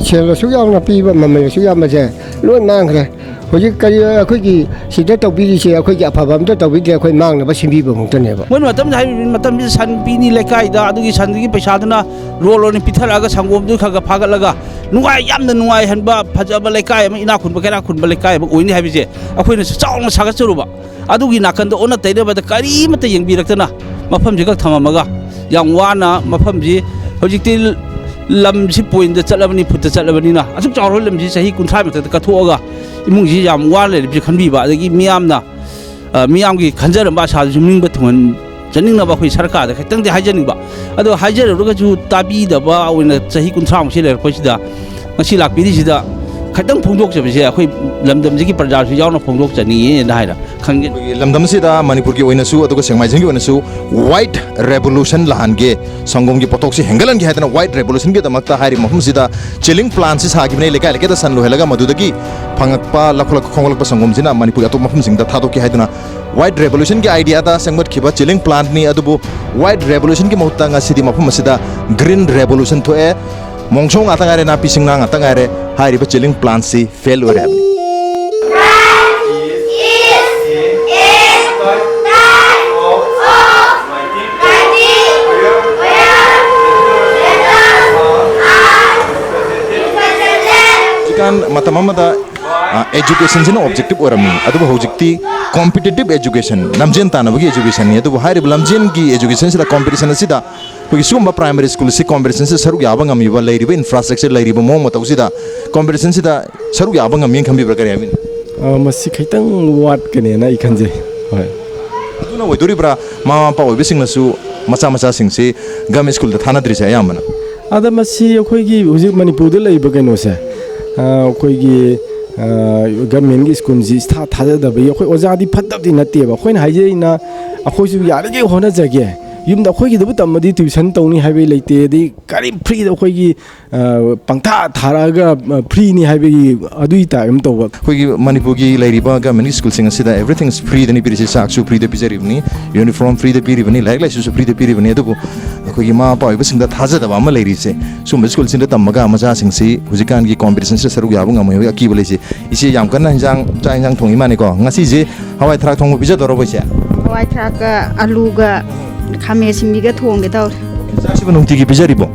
ꯁꯦꯜ ꯑꯁꯨꯛ ꯌꯥꯝꯅ ꯄꯤꯕ, ꯃꯃꯜ ꯑꯁꯨꯛ ꯌꯥꯝꯕꯁꯦ ꯂꯣꯏ ꯃꯥꯡꯈ꯭ꯔꯦ꯫ ꯍꯧꯖꯤꯛ ꯀꯔꯤ ꯑꯩꯈꯣꯏꯒꯤ ꯁꯤꯗ ꯇꯧꯕꯤꯔꯤꯁꯦ, ꯑꯩꯈꯣꯏꯒꯤ ꯑꯐꯕ ꯑꯝꯇ ꯇꯧꯕꯤꯗ꯭ꯔꯦ, ꯑꯩꯈꯣꯏ ꯃꯥꯡꯅꯕ ꯁꯤꯟꯕꯤꯕ ꯉꯥꯛꯇꯅꯦꯕ꯫ ꯃꯣꯏꯅ ꯃꯇꯝꯗ ꯍꯥꯏꯕꯤꯕ ꯃꯇꯝꯁꯤꯗ ꯁꯟ ꯄꯤꯅꯤ ꯂꯩꯀꯥꯏꯗ, ꯑꯗꯨꯒꯤ ꯁꯟꯗꯨꯒꯤ ꯄꯩꯁꯥꯗꯨꯅ ꯔꯣꯜ ꯑꯣꯏꯅ ꯄꯤꯊꯔꯛꯑꯒ ꯁꯪꯒꯣꯝꯗꯨ ꯈꯔ ꯈꯔ ꯐꯥꯒꯠꯂꯒ ꯅꯨꯡꯉꯥꯏ, ꯌꯥꯝꯅ ꯅꯨꯡꯉꯥꯏꯍꯟꯕ, ꯐꯖꯕ ꯂꯩꯀꯥꯏ ꯑꯃ, ꯏꯅꯥꯛ ꯈꯨꯟꯕ ꯀꯩꯔꯥꯛ ꯈꯨꯟꯕ ꯂꯩꯀꯥꯏ ꯑꯃ ꯑꯣꯏꯅꯤ ꯍꯥꯏꯕꯁꯦ ꯑꯩꯈꯣꯏꯅꯁꯨ ꯆꯥꯎꯅ ꯁꯥꯒꯠꯆꯔꯨꯕ꯫ ꯑꯗꯨꯒꯤ ꯅꯥꯀꯟꯗ ꯑꯣꯟꯅ ꯇꯩꯅꯕꯗ ꯀꯔꯤꯃꯠꯇ ꯌꯦꯡꯕꯤꯔꯛꯇꯅ ꯃꯐꯝꯁꯤ ꯈꯛ ꯊꯝꯃꯝꯃꯒ ꯌꯥꯝ ꯋꯥꯅ ꯃꯐꯝꯁꯤ ꯍꯧꯖꯤꯛꯇꯤ ꯂꯝꯁꯤ ꯄꯣꯏꯟꯗ ꯆꯠꯂꯕꯅꯤ, ꯐꯨꯠꯇ ꯆꯠꯂꯕꯅꯤꯅ ꯑꯁꯨꯛ ꯆꯥꯎꯔꯕ ꯂꯝꯁꯤ ꯆꯍꯤ ꯀꯨꯟꯊ꯭ꯔꯥ ꯃꯊꯛꯇ ꯀꯠꯊꯣꯛꯑꯒ ꯏꯃꯨꯡꯁꯤ ꯌꯥꯝ ꯋꯥꯅ ꯂꯩꯔꯤꯕꯁꯤ ꯈꯟꯕꯤꯕ, ꯑꯗꯒꯤ ꯃꯤꯌꯥꯝꯅ, ꯑ, ꯃꯤꯌꯥꯝꯒꯤ ꯈꯟꯖꯔꯝꯕ ꯑꯁꯥꯗꯨꯁꯨ ꯃꯅꯤꯡꯗ ꯊꯨꯡꯍꯟꯖꯅꯤꯡꯅꯕ ꯑꯩꯈꯣꯏ ꯁꯔꯀꯥꯔꯗ ꯈꯤꯇꯪꯗꯤ ꯍꯥꯏꯖꯅꯤꯡꯕ꯫ ꯑꯗꯣ ꯍꯥꯏꯖꯔꯨꯔꯒꯁꯨ ꯇꯥꯕꯤꯗꯕ ꯑꯣꯏꯅ ꯆꯍꯤ ꯀꯨꯟꯊ꯭ꯔꯥꯃꯨꯛꯁꯤ ꯂꯩꯔꯛꯄꯁꯤꯗ ꯉꯁꯤ ꯂꯥꯛꯄꯤꯔꯤꯁꯤꯗ ꯈꯤꯇꯪ ꯐꯣꯡꯗꯣꯛꯆꯕꯁꯦ ꯑꯩꯈꯣꯏ ꯂꯝꯗꯝꯁꯤꯒꯤ ꯄ꯭ꯔꯖꯥꯁꯨ ꯌꯥꯎꯅ ꯐꯣꯡꯗꯣꯛꯆꯅꯤꯡꯉꯦꯅ ꯍꯥꯏꯅ ꯈꯪꯖꯩ꯫ ꯑꯩꯈꯣꯏꯒꯤ ꯂꯝꯗꯝꯁꯤꯗ ꯃꯅꯤꯄꯨꯔꯒꯤ ꯑꯣꯏꯅꯁꯨ ꯑꯗꯨꯒ ꯁꯦꯛꯃꯥꯏꯖꯤꯡꯒꯤ ꯑꯣꯏꯅꯁꯨ white revolution ꯂꯥꯛꯍꯟꯒꯦ, ꯁꯪꯒꯣꯝꯒꯤ ꯄꯣꯠꯊꯣꯛꯁꯤ ꯍꯦꯟꯒꯠꯍꯟꯒꯦ ꯍꯥꯏꯗꯅ white revolutionꯒꯤꯗꯃꯛꯇ ꯍꯥꯏꯔꯤꯕ ꯃꯐꯝꯁꯤꯗ chilling plantꯁꯤ ꯁꯥꯈꯤꯕꯅꯤ꯫ ꯂꯩꯀꯥꯏ ꯂꯩꯀꯥꯏꯗ ꯁꯟ ꯂꯣꯏꯍꯜꯂꯒ ꯃꯗꯨꯗꯒꯤ ꯐꯪꯉꯛꯄ, ꯂꯧꯈꯠꯂꯛꯄ, ꯈꯣꯝꯒꯠꯂꯛꯄ ꯁꯪꯒꯣꯝꯁꯤꯅ ꯃꯅꯤꯄꯨꯔꯒꯤ ꯑꯇꯣꯞꯄ ꯃꯐꯝꯁꯤꯡꯗ ꯊꯥꯗꯣꯛꯀꯦ ꯍꯥꯏꯗꯨꯅ white revolutionꯒꯤ ideaꯗ ꯁꯦꯝꯒꯠꯈꯤꯕ chilling plantꯅꯤ꯫ ꯑꯗꯨꯕꯨ white revolutionꯒꯤ ꯃꯍꯨꯠꯇ ꯉꯁꯤꯗꯤ ꯃꯐꯝ ꯑꯁꯤꯗ green revolution ꯊꯣꯛꯑꯦ꯫ ꯃꯣꯡꯁꯣꯡ ꯉꯥꯛꯇ ꯉꯥꯏꯔꯦ, ꯅꯥꯄꯤ ꯁꯤꯡꯅꯥ ꯉꯥꯛꯇ ꯉꯥꯏꯔꯦ꯫ ꯍꯥꯏꯔꯤꯕ chilling plantꯁꯤ fail ꯑꯣꯏꯔꯦ ꯍꯥꯏꯕꯅꯤ꯫ ꯍꯧꯖꯤꯛꯀꯥꯟ ꯃꯇꯝ ꯑꯃꯗ, ꯑ, educationꯁꯤꯅ objective ꯑꯣꯏꯔꯝꯃꯤ, ꯑꯗꯨꯕꯨ ꯍꯧꯖꯤꯛꯇꯤ competitive education, ꯂꯝꯖꯦꯟ ꯇꯥꯟꯅꯕꯒꯤ educationꯅꯤ꯫ ꯑꯗꯨꯕꯨ ꯍꯥꯏꯔꯤꯕ ꯂꯝꯖꯦꯟꯒꯤ educationꯁꯤꯗ, competition ꯑꯁꯤꯗ ꯑꯩꯈꯣꯏꯒꯤ ꯁꯤꯒꯨꯝꯕ primary schoolꯁꯤ competitionꯁꯤꯗ ꯁꯔꯨꯛ ꯌꯥꯕ ꯉꯝꯃꯤꯕ, ꯂꯩꯔꯤꯕ infrastructure, ꯂꯩꯔꯤꯕ ꯃꯑꯣꯡ ꯃꯇꯧꯁꯤꯗ competitionꯁꯤꯗ ꯁꯔꯨꯛ ꯌꯥꯕ ꯉꯝꯃꯤ ꯍꯥꯏꯅ ꯈꯟꯕꯤꯕ꯭ꯔꯥ? ꯀꯔꯤ ꯍꯥꯏꯕꯤꯅꯤ? ꯑ, ꯃꯁꯤ ꯈꯤꯇꯪ ꯋꯥꯠꯀꯅꯦꯅ ꯑꯩ ꯈꯟꯖꯩ꯫ ꯍꯣꯏ꯫ ꯑꯗꯨꯅ ꯑꯣꯏꯗꯣꯔꯤꯕ꯭ꯔꯥ ꯃꯃꯥ ꯃꯄꯥ ꯑꯣꯏꯕꯁꯤꯡꯅꯁꯨ ꯃꯆꯥ ꯃꯆꯥꯁꯤꯡꯁꯤ government schoolꯗ ꯊꯥꯅꯗ꯭ꯔꯤꯁꯦ ꯑꯌꯥꯝꯕꯅ? ꯑꯗ ꯃꯁꯤ ꯑꯩꯈꯣꯏꯒꯤ ꯍꯧꯖꯤꯛ ꯃꯅꯤꯄꯨꯔꯗ ꯂꯩꯔꯤꯕ ꯀꯩꯅꯣꯁꯦ, ꯑ, ꯑꯩꯈꯣꯏꯒꯤ, ꯑ, governmentꯀꯤ schoolꯁꯤ ꯏꯊꯥ ꯊꯥꯖꯗꯕꯒꯤ, ꯑꯩꯈꯣꯏ ꯑꯣꯖꯥꯗꯤ ꯐꯠꯇꯕꯗꯤ ꯅꯠꯇꯦꯕ, ꯑꯩꯈꯣꯏꯅ ꯍꯥꯏꯖꯔꯤꯅ ꯑꯩꯈꯣꯏꯁꯨ ꯌꯥꯔꯤꯈꯩ ꯍꯣꯠꯅꯖꯒꯦ, ꯌꯨꯝꯗ ꯑꯩꯈꯣꯏꯒꯤꯗꯕꯨ ꯇꯝꯃꯗꯤ ꯇ꯭ꯌꯨꯁꯟ ꯇꯧꯅꯤ ꯍꯥꯏꯕꯒꯤ ꯂꯩꯇꯦ, ꯑꯗꯩ ꯀꯔꯤꯝ ꯐ꯭ꯔꯤꯗ ꯑꯩꯈꯣꯏꯒꯤ, ꯑ, ꯄꯪꯊꯥ ꯊꯥꯔꯛꯑꯒ, ꯑ, ꯐ꯭ꯔꯤꯅꯤ ꯍꯥꯏꯕꯒꯤ ꯑꯗꯨꯒꯤ ꯇꯥꯏꯞ ꯑꯃ ꯇꯧꯕ꯫ ꯑꯩꯈꯣꯏꯒꯤ ꯃꯅꯤꯄꯨꯔꯒꯤ ꯂꯩꯔꯤꯕ ꯒꯃꯦꯟꯒꯤ ꯁ꯭ꯀꯨꯜꯁꯤꯡ ꯑꯁꯤꯗ everything is free ꯗꯅꯤ ꯄꯤꯔꯤꯁꯦ꯫ ꯆꯥꯛꯁꯨ ꯐ꯭ꯔꯤꯗ ꯄꯤꯖꯔꯤꯕꯅꯤ, ꯌꯨꯅꯤꯐꯣꯔꯝ ꯐ꯭ꯔꯤꯗ ꯄꯤꯔꯤꯕꯅꯤ, ꯂꯥꯏꯔꯤꯛ ꯂꯥꯏꯁꯨꯁꯨ ꯐ꯭ꯔꯤꯗ ꯄꯤꯔꯤꯕꯅꯤ꯫ ꯑꯗꯨꯕꯨ ꯑꯩꯈꯣꯏꯒꯤ ꯃꯃꯥ ꯃꯄꯥ ꯑꯣꯏꯕꯁꯤꯡꯗ ꯊꯥꯖꯗꯕ ꯑꯃ ꯂꯩꯔꯤꯁꯦ, ꯁꯨꯝꯕ ꯁ꯭ꯀꯨꯜꯁꯤꯡꯗ ꯇꯝꯃꯒ ꯃꯆꯥꯁꯤꯡꯁꯤ ꯍꯧꯖꯤꯛꯀꯥꯟꯒꯤ ꯀꯣꯝꯄꯤꯇꯤꯁꯟꯁꯤꯗ ꯁꯔꯨꯛ ꯌꯥꯕ ꯉꯝꯃꯣꯏ ꯍꯥꯏꯕꯒꯤ ꯑꯀꯤꯕ ꯂꯩꯁꯦ꯫ ꯏꯆꯦ, ꯌꯥꯝ ꯀꯟꯅ ꯍꯤꯟꯖꯥꯡ, ꯆꯥꯛ ꯍꯤꯟꯖꯥꯡ ꯊꯣꯡꯉꯤ ꯃꯥꯅꯤꯀꯣ꯫ ꯉꯁꯤꯁꯦ ꯍꯋꯥꯏ ꯊꯔꯥꯛ ꯊꯣꯡꯕ ꯄꯤꯖꯗꯧꯔꯕꯣ ꯏꯆꯦ? ꯍꯋꯥꯏ ꯊꯔꯥꯛꯀ ꯑꯂꯨꯒ ꯈꯥꯃꯦꯟ ꯑꯁꯤꯟꯕꯤꯒ ꯊꯣꯡꯒꯦ ꯇꯧꯔꯦ꯫ ꯆꯥꯛꯁꯤꯕꯨ ꯅꯨꯡꯇꯤꯒꯤ ꯄꯤꯖꯔꯤꯕꯣ?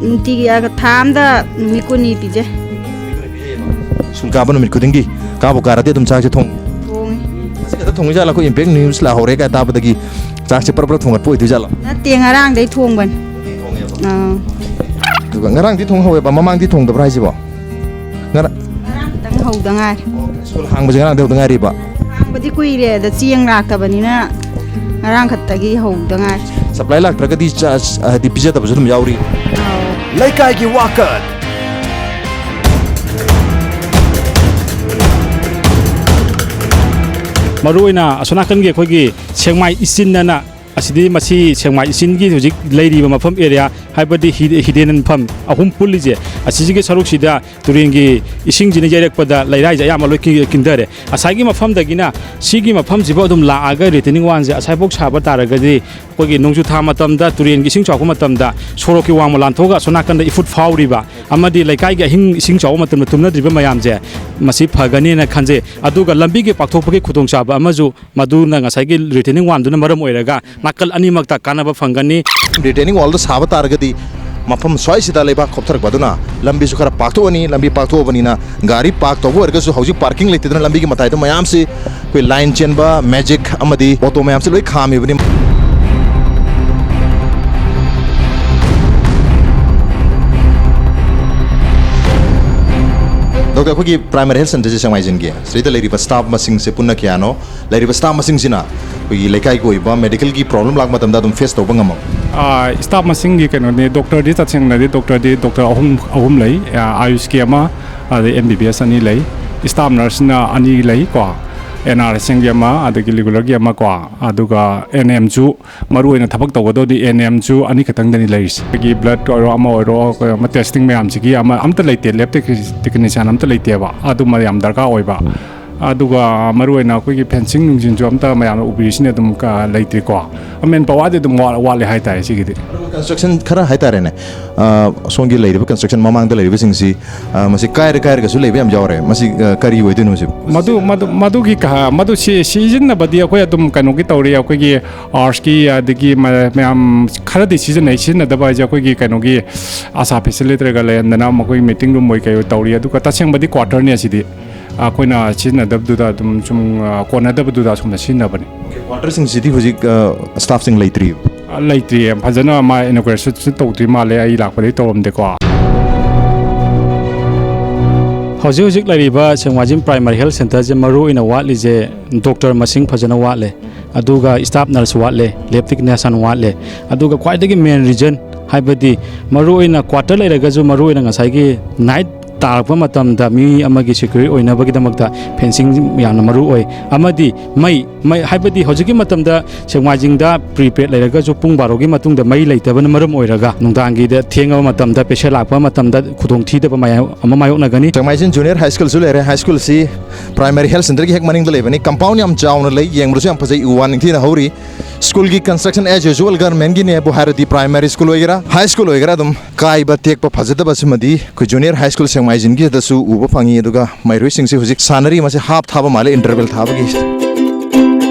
ꯅꯨꯡꯇꯤꯒꯤ, ꯑ, ꯊꯥ ꯑꯃꯗ ꯅꯨꯃꯤꯠ ꯀꯨꯟꯅꯤ ꯄꯤꯖꯩ꯫ ꯁ꯭ꯀꯨꯜ ꯀꯥꯕ ꯅꯨꯃꯤꯠ ꯈꯨꯗꯤꯡꯒꯤ, ꯀꯥꯕꯨ ꯀꯥꯔꯗꯤ ꯑꯗꯨꯝ ꯆꯥꯛꯁꯦ ꯊꯣꯡꯉꯤ? ꯊꯣꯡꯉꯤ꯫ ꯉꯁꯤ ꯈꯛꯇ ꯊꯣꯡꯉꯤ ꯖꯥꯠꯂ? ꯑꯩꯈꯣꯏ ꯏꯝꯄꯦꯛ ꯅ꯭ꯌꯨꯁ ꯂꯥꯛꯍꯧꯔꯦ ꯀꯥꯏ ꯇꯥꯕꯗꯒꯤ ꯆꯥꯛꯁꯦ ꯄꯔꯞ ꯄꯔꯞ ꯊꯣꯡꯒꯠꯄ ꯑꯣꯏꯗꯣꯏ ꯖꯥꯠꯂꯣ? ꯅꯠꯇꯦ, ꯉꯔꯥꯡꯗꯩ ꯊꯣꯡꯕꯅꯤ꯫ ꯑꯥ꯫ ꯑꯗꯨꯒ ꯉꯔꯥꯡꯗꯤ ꯊꯣꯡ ꯍꯧꯋꯦꯕ, ꯃꯃꯥꯡꯗꯤ ꯊꯣꯡꯗꯕ꯭ꯔꯥ ꯍꯥꯏꯁꯤꯕꯣ? ꯉꯔꯥꯡ ꯉꯔꯥꯡ ꯈꯛꯇꯪ ꯍꯧꯗ ꯉꯥꯏꯔꯤ꯫ ꯁ꯭ꯀꯨꯜ ꯍꯥꯡꯕꯁꯦ ꯉꯔꯥꯡꯗꯩ ꯍꯧꯗ ꯉꯥꯏꯔꯤꯕ? ꯍꯥꯡꯕꯗꯤ ꯀꯨꯏꯔꯦ, ꯑꯗ ꯆꯦꯡ ꯂꯥꯛꯇꯕꯅꯤꯅ ꯉꯔꯥꯡ ꯈꯛꯇꯒꯤ ꯍꯧꯗ ꯉꯥꯏꯔꯤ꯫ ꯁꯄ꯭ꯂꯥꯏ ꯂꯥꯛꯇ꯭ꯔꯒꯗꯤ ꯆꯥ-, ꯍꯥꯏꯗꯤ ꯄꯤꯖꯗꯕꯁꯨ ꯑꯗꯨꯝ ꯌꯥꯎꯔꯤ꯫ ꯑꯧ꯫ ꯂꯩꯀꯥꯏꯒꯤ ꯋꯥꯀꯠ꯫ ꯃꯔꯨꯑꯣꯏꯅ ꯑꯁꯣꯝ ꯅꯥꯀꯟꯒꯤ ꯑꯩꯈꯣꯏꯒꯤ ꯁꯦꯛꯃꯥꯏ ꯏꯆꯤꯟ ꯑꯅ ꯑꯁꯤꯗꯤ, ꯃꯁꯤ ꯁꯦꯛꯃꯥꯏ ꯏꯆꯤꯟꯒꯤ ꯍꯧꯖꯤꯛ ꯂꯩꯔꯤꯕ ꯃꯐꯝ ꯑꯦꯔꯤꯌꯥ, ꯍꯥꯏꯕꯗꯤ ꯍꯤ-, ꯍꯤꯗꯦꯟ ꯃꯐꯝ ꯑꯍꯨꯝ ꯄꯨꯜꯂꯤꯁꯦ, ꯑꯁꯤꯁꯤꯒꯤ ꯁꯔꯨꯛꯁꯤꯗ ꯇꯨꯔꯦꯟꯒꯤ ꯏꯁꯤꯡꯁꯤꯅ ꯌꯩꯔꯛꯄꯗ ꯂꯩꯔꯥꯏꯁꯦ ꯑꯌꯥꯝꯕ ꯂꯣꯏ ꯀꯤ-, ꯀꯤꯟꯊꯔꯦ꯫ ꯉꯁꯥꯏꯒꯤ ꯃꯐꯝꯗꯒꯤꯅ ꯁꯤꯒꯤ ꯃꯐꯝꯁꯤꯐꯥꯎ ꯑꯗꯨꯝ ꯂꯥꯛꯑꯒ ꯔꯤꯇꯦꯅꯤꯡ ꯋꯥꯜꯁꯦ ꯑꯁꯥꯏꯐꯥꯎ ꯁꯥꯕ ꯇꯥꯔꯒꯗꯤ ꯑꯩꯈꯣꯏꯒꯤ ꯅꯣꯡꯖꯨ ꯊꯥ ꯃꯇꯝꯗ ꯇꯨꯔꯦꯟꯒꯤ ꯏꯁꯤꯡ ꯆꯥꯎꯔꯛꯄ ꯃꯇꯝꯗ ꯁꯣꯔꯣꯛꯀꯤ ꯋꯥꯡꯃ ꯂꯥꯟꯊꯣꯛꯑꯒ ꯑꯁꯣꯝ ꯅꯥꯀꯟꯗ ꯏꯐꯨꯠ ꯐꯥꯎꯔꯤꯕ ꯑꯃꯗꯤ ꯂꯩꯀꯥꯏꯒꯤ ꯑꯍꯤꯡ ꯏꯁꯤꯡ ꯆꯥꯎꯕ ꯃꯇꯝꯗ ꯇꯨꯝꯅꯗ꯭ꯔꯤꯕ ꯃꯌꯥꯝꯁꯦ ꯃꯁꯤ ꯐꯒꯅꯦꯅ ꯈꯟꯖꯩ꯫ ꯑꯗꯨꯒ ꯂꯝꯕꯤꯒꯤ ꯄꯥꯛꯊꯣꯛꯄꯒꯤ ꯈꯨꯗꯣꯡꯆꯥꯕ ꯑꯃꯁꯨ ꯃꯗꯨꯅ ꯉꯁꯥꯏꯒꯤ ꯔꯤꯇꯦꯅꯤꯡ ꯋꯥꯜꯗꯨꯅ ꯃꯔꯝ ꯑꯣꯏꯔꯒ ꯅꯥꯀꯜ ꯑꯅꯤꯃꯛꯇ ꯀꯥꯟꯅꯕ ꯐꯪꯒꯅꯤ꯫ ꯔꯤꯇꯦꯅꯤꯡ ꯋꯥꯜꯗ ꯁꯥꯕ ꯇꯥꯔꯒꯗꯤ ꯃꯐꯝ ꯁ꯭ꯋꯥꯏꯁꯤꯗ ꯂꯩꯕꯥꯛ ꯀꯣꯞꯊꯔꯛꯄ ꯑꯗꯨꯅ ꯂꯝꯕꯤꯁꯨ ꯈꯔ ꯄꯥꯛꯊꯣꯛꯑꯅꯤ꯫ ꯂꯝꯕꯤ ꯄꯥꯛꯊꯣꯛꯑꯕꯅꯤꯅ ꯒꯥꯔꯤ ꯄꯥꯔꯛ ꯇꯧꯕ ꯑꯣꯏꯔꯒꯁꯨ ꯍꯧꯖꯤꯛ ꯄꯥꯔꯀꯤꯡ ꯂꯩꯇꯗꯅ ꯂꯝꯕꯤꯒꯤ ꯃꯇꯥꯏꯗ ꯃꯌꯥꯝꯁꯤ ꯑꯩꯈꯣꯏ ꯂꯥꯏꯟ ꯆꯦꯟꯕ, ꯃꯦꯖꯤꯛ ꯑꯃꯗꯤ ꯑꯣꯇꯣ ꯃꯌꯥꯝꯁꯤ ꯂꯣꯏ ꯈꯥꯝꯃꯤꯕꯅꯤ꯫ ꯗꯣꯛꯇꯔ, ꯑꯩꯈꯣꯏꯒꯤ ꯄ꯭ꯔꯥꯏꯃꯥꯔꯤ ꯍꯦꯜꯊ ꯁꯦꯟꯇꯔꯁꯦ ꯁꯦꯛꯃꯥꯏꯖꯤꯟꯒꯤ ꯁꯤꯗꯩꯗ ꯂꯩꯔꯤꯕ ꯁ꯭ꯇꯥꯐ ꯃꯁꯤꯡꯁꯦ ꯄꯨꯟꯅ ꯀꯌꯥꯅꯣ? ꯂꯩꯔꯤꯕ ꯁ꯭ꯇꯥꯐ ꯃꯁꯤꯡꯁꯤꯅ ꯑꯩꯈꯣꯏꯒꯤ ꯂꯩꯀꯥꯏꯒꯤ ꯑꯣꯏꯕ ꯃꯦꯗꯤꯀꯦꯜꯒꯤ ꯄ꯭ꯔꯣꯕ꯭ꯂꯦꯝ ꯂꯥꯛꯄ ꯃꯇꯝꯗ ꯑꯗꯨꯝ ꯐꯦꯁ ꯇꯧꯕ ꯉꯝꯃꯝ? ꯑꯥ, ꯁ꯭ꯇꯥꯐ ꯃꯁꯤꯡꯒꯤ ꯀꯩꯅꯣꯅꯤ, ꯗꯣꯛꯇꯔꯗꯤ ꯇꯁꯦꯡꯅꯗꯤ ꯗꯣꯛꯇꯔꯗꯤ ꯗꯣꯛꯇꯔ ꯑꯍꯨꯝ, ꯑꯍꯨꯝ ꯂꯩ꯫ ꯑꯥ, ꯑꯥꯌꯨꯁꯀꯤ ꯑꯃ, ꯑꯗꯩ ꯑꯦꯝ ꯕꯤ ꯕꯤ ꯑꯦꯁ ꯑꯅꯤ ꯂꯩ, ꯁ꯭ꯇꯥꯐ ꯅꯔꯁꯅ ꯑꯅꯤ ꯂꯩ ꯀꯣ꯫ ꯑꯦꯟ ꯑꯥꯔ ꯑꯦꯁ ꯑꯦꯝꯒꯤ ꯑꯃ, ꯑꯗꯒꯤ ꯔꯤꯒꯨꯂꯔꯒꯤ ꯑꯃ ꯀꯣ, ꯑꯗꯨꯒ ꯑꯦꯟ ꯑꯦꯝꯁꯨ, ꯃꯔꯨ ꯑꯣꯏꯅ ꯊꯕꯛ ꯇꯧꯒꯗꯧꯗꯤ ꯑꯦꯟ ꯑꯦꯝꯁꯨ ꯑꯅꯤꯈꯛꯇꯪꯗꯅꯤ ꯂꯩꯔꯤꯁꯦ꯫ ꯑꯩꯈꯣꯏꯒꯤ ꯕ꯭ꯂꯗ ꯑꯣꯏꯔꯣ, ꯑꯃ ꯑꯣꯏꯔꯣ, ꯑꯩꯈꯣꯏ ꯑꯃ ꯇꯦꯁꯇꯤꯡ ꯃꯌꯥꯝꯁꯤꯒꯤ ꯑꯃ ꯑꯝꯇ ꯂꯩꯇꯦ, ꯂꯦꯕ ꯇꯦꯛꯅꯤꯁꯤꯌꯥꯟ ꯑꯝꯇ ꯂꯩꯇꯦꯕ, ꯑꯗꯨꯃ ꯌꯥꯝ ꯗꯔꯀꯥꯔ ꯑꯣꯏꯕ꯫ ꯑꯗꯨꯒ ꯃꯔꯨ ꯑꯣꯏꯅ ꯑꯩꯈꯣꯏꯒꯤ ꯐꯦꯟꯁꯤꯡ ꯅꯨꯡꯁꯤꯡꯁꯨ ꯑꯝꯇ ꯃꯌꯥꯝꯅ ꯎꯕꯤꯔꯤꯁꯤꯅ ꯑꯗꯨꯝ ꯀ-, ꯂꯩꯇ꯭ꯔꯤꯀꯣ꯫ ꯃꯦꯟ ꯄꯋꯥꯔꯗꯤ ꯑꯗꯨꯝ ꯋꯥ-, ꯋꯥꯠꯂꯦ ꯍꯥꯏꯇꯥꯔꯦ ꯁꯤꯒꯤꯗꯤ꯫ ꯑꯗꯨꯒ ꯀꯟꯁꯇ꯭ꯔꯛꯁꯟ ꯈꯔ ꯍꯥꯏꯇꯥꯔꯦꯅꯦ, ꯑ, ꯁꯣꯝꯒꯤ ꯂꯩꯔꯤꯕ ꯀꯟꯁꯇ꯭ꯔꯛꯁꯟ ꯃꯃꯥꯡꯗ ꯂꯩꯔꯤꯕꯁꯤꯡꯁꯤ, ꯑ, ꯃꯁꯤ ꯀꯥꯏꯔ ꯀꯥꯏꯔꯒꯁꯨ ꯂꯩꯕ ꯌꯥꯝ ꯌꯥꯎꯔꯦ꯫ ꯃꯁꯤ, ꯑ, ꯀꯔꯤ ꯑꯣꯏꯗꯣꯏꯅꯣ ꯁꯤꯕꯨ? ꯃꯗꯨ, ꯃꯗꯨ, ꯃꯗꯨꯒꯤ ꯀ-, ꯃꯗꯨ ꯁꯤ-, ꯁꯤꯖꯤꯟꯅꯕꯗꯤ ꯑꯩꯈꯣꯏ ꯑꯗꯨꯝ ꯀꯩꯅꯣꯒꯤ ꯇꯧꯔꯤ, ꯑꯩꯈꯣꯏꯒꯤ ꯑꯥꯔꯠꯁꯀꯤ, ꯑꯗꯒꯤ ꯃ-, ꯃꯌꯥꯝ ꯈꯔꯗꯤ ꯁꯤꯖꯤꯟꯅꯩ꯫ ꯁꯤꯖꯤꯟꯅꯗꯕ ꯍꯥꯏꯁꯦ ꯑꯩꯈꯣꯏꯒꯤ ꯀꯩꯅꯣꯒꯤ ꯑꯁꯥ ꯐꯦꯁꯤꯂꯤꯇꯦꯇꯔꯒ ꯂꯩꯔꯝꯗꯅ ꯃꯈꯣꯏ ꯃꯤꯇꯤꯡ ꯔꯨꯝ ꯑꯣꯏ ꯀꯩ ꯑꯣꯏ ꯇꯧꯔꯤ꯫ ꯑꯗꯨꯒ ꯇꯁꯦꯡꯕꯗꯤ ꯀ꯭ꯋꯥꯇꯔꯅꯤ ꯑꯁꯤꯗꯤ꯫ ꯑꯩꯈꯣꯏꯅ ꯁꯤꯖꯤꯟꯅꯗꯕꯗꯨꯗ ꯑꯗꯨꯝ ꯁꯨꯝ, ꯑ, ꯀꯣꯟꯅꯗꯕꯗꯨꯗ ꯑꯁꯣꯝꯗ ꯁꯤꯖꯤꯟꯅꯕꯅꯤ꯫ ꯀ꯭ꯋꯥꯇꯔꯁꯤꯡꯁꯤꯗꯤ ꯍꯧꯖꯤꯛ, ꯑ, ꯁ꯭ꯇꯥꯐꯁꯤꯡ ꯂꯩꯇ꯭ꯔꯤꯕ? ꯑ, ꯂꯩꯇ꯭ꯔꯤꯌꯦ꯫ ꯐꯖꯅ ꯃꯥ ꯏꯅꯣꯒ꯭ꯔꯦꯁꯟꯁꯨ ꯇꯧꯗ꯭ꯔꯤ ꯃꯥꯜꯂꯦ, ꯑꯩ ꯂꯥꯛꯄꯗꯒꯤ ꯇꯧꯔꯝꯗꯦꯀꯣ꯫ ꯍꯧꯖꯤꯛ ꯍꯧꯖꯤꯛ ꯂꯩꯔꯤꯕ ꯁꯦꯛꯃꯥꯏꯖꯤꯡ ꯄ꯭ꯔꯥꯏꯃꯥꯔꯤ ꯍꯦꯜꯊ ꯁꯦꯟꯇꯔꯁꯦ ꯃꯔꯨ ꯑꯣꯏꯅ ꯋꯥꯠꯂꯤꯁꯦ ꯗꯣꯛꯇꯔ ꯃꯁꯤꯡ ꯐꯖꯅ ꯋꯥꯠꯂꯦ, ꯑꯗꯨꯒ ꯁ꯭ꯇꯥꯐ ꯅꯔꯁ ꯋꯥꯠꯂꯦ, ꯂꯦꯕ ꯇꯦꯛꯅꯤꯁꯤꯌꯟ ꯋꯥꯠꯂꯦ, ꯑꯗꯨꯒ ꯈ꯭ꯋꯥꯏꯗꯒꯤ ꯃꯦꯟ ꯔꯤꯖꯟ ꯍꯥꯏꯕꯗꯤ ꯃꯔꯨ ꯑꯣꯏꯅ ꯀ꯭ꯋꯥꯇꯔ ꯂꯩꯔꯒꯁꯨ ꯃꯔꯨ ꯑꯣꯏꯅ ꯉꯁꯥꯏꯒꯤ ꯅꯥꯏꯠ ꯇꯥꯔꯛꯄ ꯃꯇꯝꯗ ꯃꯤ ꯑꯃꯒꯤ ꯁꯦꯀ꯭ꯌꯨꯔ ꯑꯣꯏꯅꯕꯒꯤꯗꯃꯛꯇ ꯐꯦꯟꯁꯤꯡ ꯌꯥꯝꯅ ꯃꯔꯨ ꯑꯣꯏ꯫ ꯑꯃꯗꯤ ꯃꯩ, ꯃꯩ ꯍꯥꯏꯕꯗꯤ ꯍꯧꯖꯤꯛꯀꯤ ꯃꯇꯝꯗ ꯁꯦꯛꯃꯥꯏꯖꯤꯡꯗ ꯄ꯭ꯔꯤꯄꯦꯗ ꯂꯩꯔꯒꯁꯨ ꯄꯨꯡ ꯕꯥꯔꯣꯒꯤ ꯃꯇꯨꯡꯗ ꯃꯩ ꯂꯩꯇꯕꯅ ꯃꯔꯝ ꯑꯣꯏꯔꯒ ꯅꯨꯡꯗꯥꯡꯒꯤꯗ ꯊꯦꯡꯉꯕ ꯃꯇꯝꯗ ꯄꯦꯁꯦꯟ ꯂꯥꯛꯄ ꯃꯇꯝꯗ ꯈꯨꯗꯣꯡꯊꯤꯗꯕ ꯃꯌꯥꯝ ꯑꯃ ꯃꯥꯌꯣꯛꯅꯒꯅꯤ꯫ ꯁꯦꯛꯃꯥꯏꯖꯤꯡ ꯖꯨꯅꯤꯌꯔ ꯍꯥꯏ ꯁ꯭ꯀꯨꯜꯁꯨ ꯂꯩꯔꯦ꯫ ꯍꯥꯏ ꯁ꯭ꯀꯨꯜꯁꯤ ꯄ꯭ꯔꯥꯏꯃꯥꯔꯤ ꯍꯦꯜꯊ ꯁꯦꯟꯇꯔꯒꯤ ꯍꯦꯛ ꯃꯅꯤꯡꯗ ꯂꯩꯕꯅꯤ꯫ ꯀꯝꯄꯥꯎꯟ ꯌꯥꯝ ꯆꯥꯎꯅ ꯂꯩ, ꯌꯦꯡꯕꯗꯁꯨ ꯌꯥꯝ ꯐꯖꯩ, ꯎ ꯋꯥ ꯅꯤꯡꯊꯤꯅ ꯍꯧꯔꯤ꯫ ꯁ꯭ꯀꯨꯜꯒꯤ ꯀꯟꯁꯇ꯭ꯔꯛꯁꯟ as usual ꯒꯚꯔꯟꯃꯦꯟꯠꯀꯤꯅꯦꯕꯨ ꯍꯥꯏꯔꯗꯤ ꯄ꯭ꯔꯥꯏꯃꯥꯔꯤ ꯁ꯭ꯀꯨꯜ ꯑꯣꯏꯒꯦꯔꯥ, ꯍꯥꯏ ꯁ꯭ꯀꯨꯜ ꯑꯣꯏꯒꯦꯔꯥ ꯑꯗꯨꯝ ꯀꯥꯏꯕ ꯇꯦꯛꯄ ꯐꯖꯗꯕꯁꯤꯃꯗꯤ ꯑꯩꯈꯣꯏ ꯖꯨꯅꯤꯌꯔ ꯍꯥꯏ ꯁ꯭ꯀꯨꯜ ꯁꯦꯛꯃꯥꯏꯖꯤꯡꯒꯤꯗꯁꯨ ꯎꯕ ꯐꯪꯉꯤ꯫ ꯑꯗꯨꯒ ꯃꯍꯩꯔꯣꯏꯁꯤꯡꯁꯤ ꯍꯧꯖꯤꯛ ꯁꯥꯟꯅꯔꯤ, ꯃꯁꯤ ꯍꯥꯞ ꯊꯥꯕ ꯃꯥꯜꯂꯦ, ꯏꯟꯇꯔꯕꯦꯜ ꯊꯥꯕꯒꯤ꯫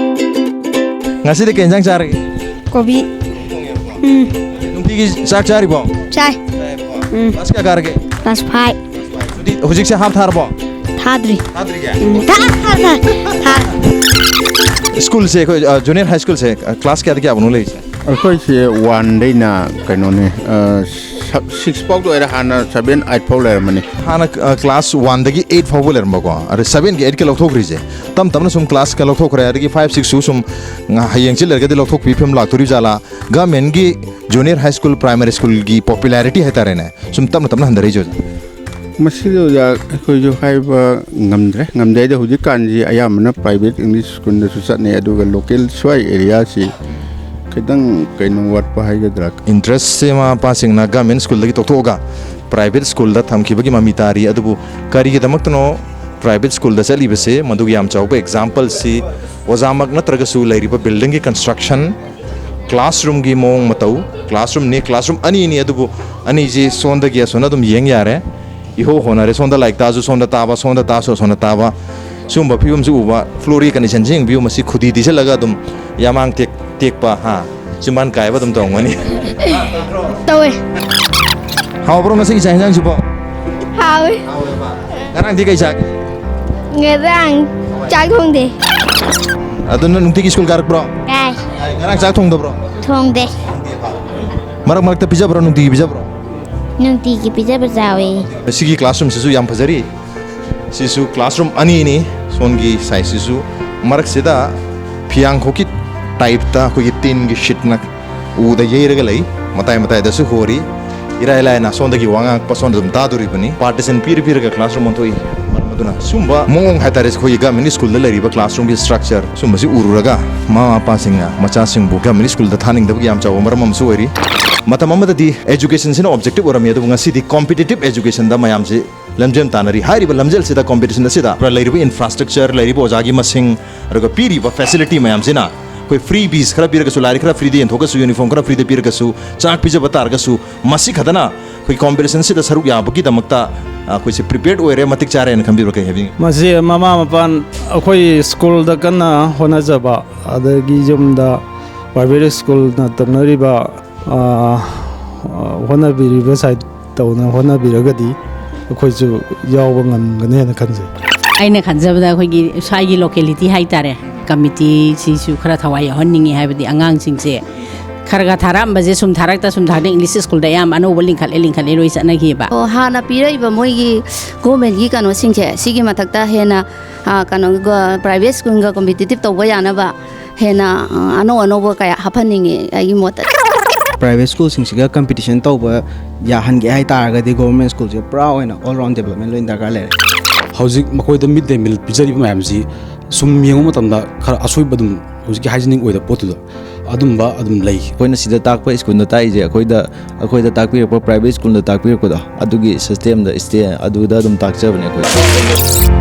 ꯉꯁꯤꯗꯤ ꯀꯩ ꯏꯟꯖꯥꯡ ꯆꯥꯔꯒꯦ? ꯀꯣꯕꯤ꯫ ꯎꯝ꯫ ꯅꯨꯡꯇꯤꯒꯤ ꯆꯥꯛ ꯆꯥꯔꯤꯕꯣ? ꯆꯥꯏ꯫ ꯎꯝ꯫ ꯀ꯭ꯂꯥꯁ ꯀꯌꯥ ꯀꯥꯔꯒꯦ? Class five. ꯑꯗꯨꯗꯤ ꯍꯧꯖꯤꯛꯁꯦ ꯍꯥꯞ ꯊꯥꯔꯕꯣ? ꯊꯥꯗ꯭ꯔꯤ꯫ ꯊꯥꯗ꯭ꯔꯤꯌꯦ? ꯎꯝ꯫ ꯊꯥ-, ꯊꯥ-, ꯊꯥ-, ꯊꯥ-, ꯁ꯭ꯀꯨꯜꯁꯦ ꯑꯩꯈꯣꯏ, ꯑ, ꯖꯨꯅꯤꯌꯔ ꯍꯥꯏ ꯁ꯭ꯀꯨꯜꯁꯦ, ꯑ, ꯀ꯭ꯂꯥꯁ ꯀꯌꯥꯗꯒꯤ ꯀꯌꯥꯐꯧꯅꯣ ꯂꯩꯔꯤꯁꯦ? ꯑꯩꯈꯣꯏꯁꯦ ꯋꯥꯟꯗꯩꯅ ꯀꯩꯅꯣꯅꯦ, ꯑ, ꯁ-, ꯁꯤꯛꯁ ꯐꯥꯎꯗ ꯑꯣꯏꯔꯦ, ꯍꯥꯟꯅ ꯁꯚꯦꯟ, ꯑꯩꯠ ꯐꯥꯎ ꯂꯩꯔꯝꯕꯅꯤ꯫ ꯍꯥꯟꯅ, ꯑ, ꯀ꯭ꯂꯥꯁ ꯋꯥꯟꯗꯒꯤ ꯑꯩꯠ ꯐꯥꯎꯕ ꯂꯩꯔꯝꯕꯀꯣ, ꯑꯗ ꯁꯚꯦꯟꯒꯤ ꯑꯩꯠꯀ ꯂꯧꯊꯣꯛꯈ꯭ꯔꯤꯁꯦ, ꯇꯞ ꯇꯞꯅ ꯁꯨꯝ ꯀ꯭ꯂꯥꯁꯀ ꯂꯧꯊꯣꯛꯈ꯭ꯔꯦ, ꯑꯗꯒꯤ ꯐꯥꯏꯚ, ꯁꯤꯛꯁꯁꯨ ꯁꯨꯝ ꯉ-, ꯍꯌꯦꯡ ꯆꯤꯠ ꯂꯩꯔꯒꯗꯤ ꯂꯧꯊꯣꯛꯄꯒꯤ ꯐꯤꯕꯝ ꯂꯥꯛꯇꯣꯔꯤꯕ ꯖꯥꯠꯂꯥ? ꯒꯚꯔꯟꯃꯦꯟꯠꯀꯤ ꯖꯨꯅꯤꯌꯔ ꯍꯥꯏ ꯁ꯭ꯀꯨꯜ, ꯄ꯭ꯔꯥꯏꯃꯥꯔꯤ ꯁ꯭ꯀꯨꯜꯒꯤ ꯄꯣꯄꯨꯂꯔꯤꯇꯤ ꯍꯥꯏꯇꯥꯔꯦꯅꯦ, ꯁꯨꯝ ꯇꯞꯅ ꯇꯞꯅ ꯍꯟꯊꯔꯛꯏꯁꯦ ꯑꯣꯖꯥ꯫ ꯃꯁꯤꯗ ꯑꯣꯖꯥ ꯑꯩꯈꯣꯏꯁꯨ ꯍꯥꯏꯕ ꯉꯝꯗ꯭ꯔꯦ꯫ ꯉꯝꯗꯦ ꯍꯥꯏꯗꯤ ꯍꯧꯖꯤꯛꯀꯥꯟꯁꯤ ꯑꯌꯥꯝꯕꯅ private English schoolꯗꯁꯨ ꯆꯠꯅꯩ, ꯑꯗꯨꯒ local ꯁ꯭ꯋꯥꯏ areaꯁꯤ ꯈꯤꯇꯪ ꯀꯩꯅꯣ ꯋꯥꯠꯄ ꯍꯥꯏꯒꯗ꯭ꯔꯥ꯫ Interestꯁꯦ ꯃꯃꯥ ꯃꯄꯥꯁꯤꯡꯅ government schoolꯗꯒꯤ ꯇꯣꯛꯊꯣꯛꯑꯒ private schoolꯗ ꯊꯝꯈꯤꯕꯒꯤ ꯃꯃꯤ ꯇꯥꯔꯤ꯫ ꯑꯗꯨꯕꯨ ꯀꯔꯤꯒꯤꯗꯃꯛꯇꯅꯣ private schoolꯗ ꯆꯠꯂꯤꯕꯁꯦ? ꯃꯗꯨꯒꯤ ꯌꯥꯝ ꯆꯥꯎꯕ exampleꯁꯤ ꯑꯣꯖꯥꯃꯛ ꯅꯠꯇ꯭ꯔꯒꯁꯨ ꯂꯩꯔꯤꯕ buildingꯒꯤ construction, classroomꯒꯤ ꯃꯑꯣꯡ ꯃꯇꯧ, classroomꯅꯤ, classroom ꯑꯅꯤꯅꯤ, ꯑꯗꯨꯕꯨ ꯑꯅꯤꯁꯤ ꯁꯣꯝꯗꯒꯤ ꯑꯁꯣꯝꯅ ꯑꯗꯨꯝ ꯌꯦꯡ ꯌꯥꯔꯦ꯫ ꯏꯍꯣ ꯍꯣꯅꯔꯦ, ꯁꯣꯝꯗ ꯂꯥꯏꯔꯤꯛ ꯇꯥꯁꯨ ꯁꯣꯝꯗ ꯇꯥꯕ, ꯁꯣꯝꯗ ꯇꯥꯁꯨ ꯑꯁꯣꯝꯗ ꯇꯥꯕ꯫ ꯁꯤꯒꯨꯝꯕ ꯐꯤꯕꯝꯁꯤ ꯎꯕ, floorꯒꯤ conditionꯁꯤ ꯌꯦꯡꯕꯤꯌꯨ, ꯃꯁꯤ ꯈꯨꯗꯤ ꯇꯤꯁꯜꯂꯒ ꯑꯗꯨꯝ ꯌꯥꯃꯥꯡ ꯇꯦꯛ ꯇꯦꯛꯄ, ꯍꯥ, ꯆꯤꯝꯕꯥꯟ ꯀꯥꯏꯕ ꯑꯗꯨꯝ ꯇꯧꯔꯝꯒꯅꯤ꯫ ꯇꯧꯋꯦ꯫ ꯍꯥꯎꯕ꯭ꯔꯣ ꯉꯁꯤꯒꯤ ꯆꯥꯛ ꯌꯦꯟꯁꯥꯡꯁꯤꯕꯣ? ꯍꯥꯎꯋꯦ꯫ ꯉꯔꯥꯡꯗꯤ ꯀꯩ ꯆꯥꯒꯦ? ꯉꯔꯥꯡ ꯆꯥꯛ ꯊꯣꯡꯗꯦ꯫ ꯑꯗꯨ ꯅꯪ ꯅꯨꯡꯇꯤꯒꯤ school ꯀꯥꯔꯛꯄ꯭ꯔꯣ? ꯀꯥꯏ꯫ ꯉꯔꯥꯡ ꯆꯥꯛ ꯊꯣꯡꯗꯕ꯭ꯔꯣ? ꯊꯣꯡꯗꯦ꯫ ꯃꯔꯛ ꯃꯔꯛꯇ ꯄꯤꯖꯕ꯭ꯔꯣ? ꯅꯨꯡꯇꯤꯒꯤ ꯄꯤꯖꯕ꯭ꯔꯣ? ꯅꯨꯡꯇꯤꯒꯤ ꯄꯤꯖꯕ ꯆꯥꯎꯋꯦ꯫ ꯃꯁꯤꯒꯤ classroomꯁꯤꯁꯨ ꯌꯥꯝ ꯐꯖꯔꯤ꯫ ꯁꯤꯁꯨ classroom ꯑꯅꯤꯅꯤ꯫ ꯁꯣꯝꯒꯤ sideꯁꯤꯁꯨ ꯃꯔꯛꯁꯤꯗ ꯐꯤꯌꯥꯡꯈꯣꯛꯀꯤ typeꯇ ꯑꯩꯈꯣꯏꯒꯤ ꯇꯤꯟꯒꯤ sheetꯅ ꯎꯗ ꯌꯩꯔꯒ ꯂꯩ꯫ ꯃꯇꯥꯏ ꯃꯇꯥꯏꯗꯁꯨ ꯍꯣꯔꯤ꯫ ꯏꯔꯥꯏ ꯂꯥꯏꯅ ꯁꯣꯝꯗꯒꯤ ꯋꯥ ꯉꯥꯡꯉꯛꯄ ꯁꯣꯝꯗ ꯑꯗꯨꯝ ꯇꯥꯗꯣꯔꯤꯕꯅꯤ꯫ Partition ꯄꯤꯔ ꯄꯤꯔꯒ classroom ꯑꯣꯟꯊꯣꯛꯏ꯫ ꯃꯔꯝ ꯑꯗꯨꯅ ꯁꯨꯝꯕ ꯃꯑꯣꯡ ꯍꯥꯏꯇꯥꯔꯦ, ꯑꯩꯈꯣꯏꯒꯤ government schoolꯗ ꯂꯩꯔꯤꯕ classroomꯒꯤ structure ꯁꯨꯝꯕꯁꯤ ꯎꯔꯨꯔꯒ ꯃꯃꯥ ꯃꯄꯥꯁꯤꯡꯅ ꯃꯆꯥꯁꯤꯡꯕꯨ government schoolꯗ ꯊꯥꯅꯤꯡꯗꯕꯒꯤ ꯌꯥꯝ ꯆꯥꯎꯕ ꯃꯔꯝ ꯑꯃꯁꯨ ꯑꯣꯏꯔꯤ꯫ ꯃꯇꯝ ꯑꯃꯗꯗꯤ educationꯁꯤꯅ objective ꯑꯣꯏꯔꯝꯃꯤ, ꯑꯗꯨꯕꯨ ꯉꯁꯤꯗꯤ competitive educationꯗ ꯃꯌꯥꯝꯁꯤ ꯂꯝꯖꯦꯜ ꯇꯥꯟꯅꯔꯤ꯫ ꯍꯥꯏꯔꯤꯕ ꯂꯝꯖꯦꯜꯁꯤꯗ, competition ꯑꯁꯤꯗ ꯂꯩꯔꯤꯕ infrastructure, ꯂꯩꯔꯤꯕ ꯑꯣꯖꯥꯒꯤ ꯃꯁꯤꯡ, ꯑꯗꯨꯒ ꯄꯤꯔꯤꯕ facility ꯃꯌꯥꯝꯁꯤꯅ ꯑꯩꯈꯣꯏ freebies ꯈꯔ ꯄꯤꯔꯒꯁꯨ, ꯂꯥꯏꯔꯤꯛ ꯈꯔ freeꯗ ꯌꯦꯟꯊꯣꯛꯑꯒꯁꯨ, uniform ꯈꯔ freeꯗ ꯄꯤꯔꯒꯁꯨ, ꯆꯥꯛ ꯄꯤꯖꯕ ꯇꯥꯔꯒꯁꯨ, ꯃꯁꯤ ꯈꯛꯇꯅ ꯑꯩꯈꯣꯏ competitionꯁꯤꯗ ꯁꯔꯨꯛ ꯌꯥꯕꯒꯤꯗꯃꯛꯇ ꯑꯩꯈꯣꯏꯁꯦ prepared ꯑꯣꯏꯔꯦ, ꯃꯇꯤꯛ ꯆꯥꯔꯦꯅ ꯈꯟꯕꯤꯕ꯭ꯔꯥ? ꯀꯩ ꯍꯥꯏꯕꯤꯅꯤꯡꯉꯤ? ꯃꯁꯤ ꯃꯃꯥ ꯃꯄꯥ ꯑꯩꯈꯣꯏ schoolꯗ ꯀꯟꯅ ꯍꯣꯠꯅꯖꯕ, ꯑꯗꯒꯤ ꯌꯨꯝꯗ private schoolꯅ ꯇꯧꯅꯔꯤꯕ, ꯑ, ꯑ, ꯍꯣꯠꯅꯕꯤꯔꯤꯕ side ꯇꯧꯅ ꯍꯣꯠꯅꯕꯤꯔꯒꯗꯤ ꯑꯩꯈꯣꯏꯁꯨ ꯌꯥꯎꯕ ꯉꯝꯒꯅꯤ ꯍꯥꯏꯅ ꯈꯟꯖꯩ꯫ ꯑꯩꯅ ꯈꯟꯖꯕꯗ ꯑꯩꯈꯣꯏꯒꯤ ꯁ꯭ꯋꯥꯏꯒꯤ locality ꯍꯥꯏꯇꯥꯔꯦ, committeeꯁꯤꯁꯨ ꯈꯔ ꯊꯋꯥꯏ ꯌꯥꯎꯍꯟꯅꯤꯡꯉꯤ꯫ ꯍꯥꯏꯕꯗꯤ ꯑꯉꯥꯡꯁꯤꯡꯁꯦ ꯈꯔ ꯈꯔ ꯊꯥꯔꯛꯑꯝꯕꯁꯦ ꯁꯨꯝ ꯊꯥꯔꯛꯇ ꯁꯨꯝ ꯊꯥꯔꯛꯇ English schoolꯗ ꯑꯌꯥꯝꯕ ꯑꯅꯧꯕ ꯂꯤꯡꯈꯠꯂꯦ, ꯂꯤꯡꯈꯠꯂꯦ ꯂꯣꯏ ꯆꯠꯅꯈꯤꯕ꯫ ꯑꯣ, ꯍꯥꯟꯅ ꯄꯤꯔꯛꯏꯕ ꯃꯣꯏꯒꯤ governmentꯀꯤ ꯀꯩꯅꯣꯁꯤꯡꯁꯦ, ꯁꯤꯒꯤ ꯃꯊꯛꯇ ꯍꯦꯟꯅ, ꯑ, ꯀꯩꯅꯣ, ꯒ-, private schoolꯒ competitive ꯇꯧꯕ ꯌꯥꯅꯕ ꯍꯦꯟꯅ, ꯑ, ꯑꯅꯧ ꯑꯅꯧꯕ ꯀꯌꯥ ꯍꯥꯞꯍꯟꯅꯤꯡꯉꯤ ꯑꯩꯒꯤ ꯃꯣꯠꯇꯗꯤ꯫ ꯄ꯭ꯔꯥꯏꯚꯦꯠ ꯁ꯭ꯀꯨꯜꯁꯤꯡꯁꯤꯒ ꯀꯝꯄꯤꯇꯤꯁꯟ ꯇꯧꯕ ꯌꯥꯍꯟꯒꯦ ꯍꯥꯏ ꯇꯥꯔꯒꯗꯤ ꯒꯣꯕꯔꯃꯦꯟ ꯁ꯭ꯀꯨꯜꯁꯦ ꯄꯨꯔꯥ ꯑꯣꯏꯅ ꯑꯣꯜ ꯔꯥꯎꯟ ꯗꯦꯕꯂꯞꯃꯦꯟ ꯂꯣꯏꯅ ꯗꯔꯀꯥꯔ ꯂꯩꯔꯦ꯫ ꯍꯧꯖꯤꯛ ꯃꯈꯣꯏꯗ ꯃꯤꯗ ꯗꯦ ꯃꯤꯜ ꯄꯤꯖꯔꯤꯕ ꯃꯌꯥꯝꯁꯤ ꯁꯨꯝ ꯌꯦꯡꯕ ꯃꯇꯝꯗ ꯈꯔ ꯑꯁꯣꯏꯕ ꯑꯗꯨꯝ, ꯍꯧꯖꯤꯛꯀꯤ ꯍꯥꯏꯖꯅꯤꯡ ꯑꯣꯏꯗꯕ ꯄꯣꯠꯇꯨꯗ ꯑꯗꯨꯝꯕ ꯑꯗꯨꯝ ꯂꯩ꯫ ꯑꯩꯈꯣꯏꯅ ꯁꯤꯗ ꯇꯥꯛꯄ ꯁ꯭ꯀꯨꯜꯗ ꯇꯥꯛꯏꯁꯦ ꯑꯩꯈꯣꯏꯗ, ꯑꯩꯈꯣꯏꯗ ꯇꯥꯛꯄꯤꯔꯛꯄ ꯄ꯭ꯔꯥꯏꯚꯦꯠ ꯁ꯭ꯀꯨꯜꯗ ꯇꯥꯛꯄꯤꯔꯛꯄꯗꯣ ꯑꯗꯨꯒꯤ ꯁꯤꯁꯇꯦꯝꯗ ꯏꯁꯇꯦ-, ꯑꯗꯨꯗ ꯑꯗꯨꯝ ꯇꯥꯛꯆꯕꯅꯦ ꯑꯩꯈꯣꯏ꯫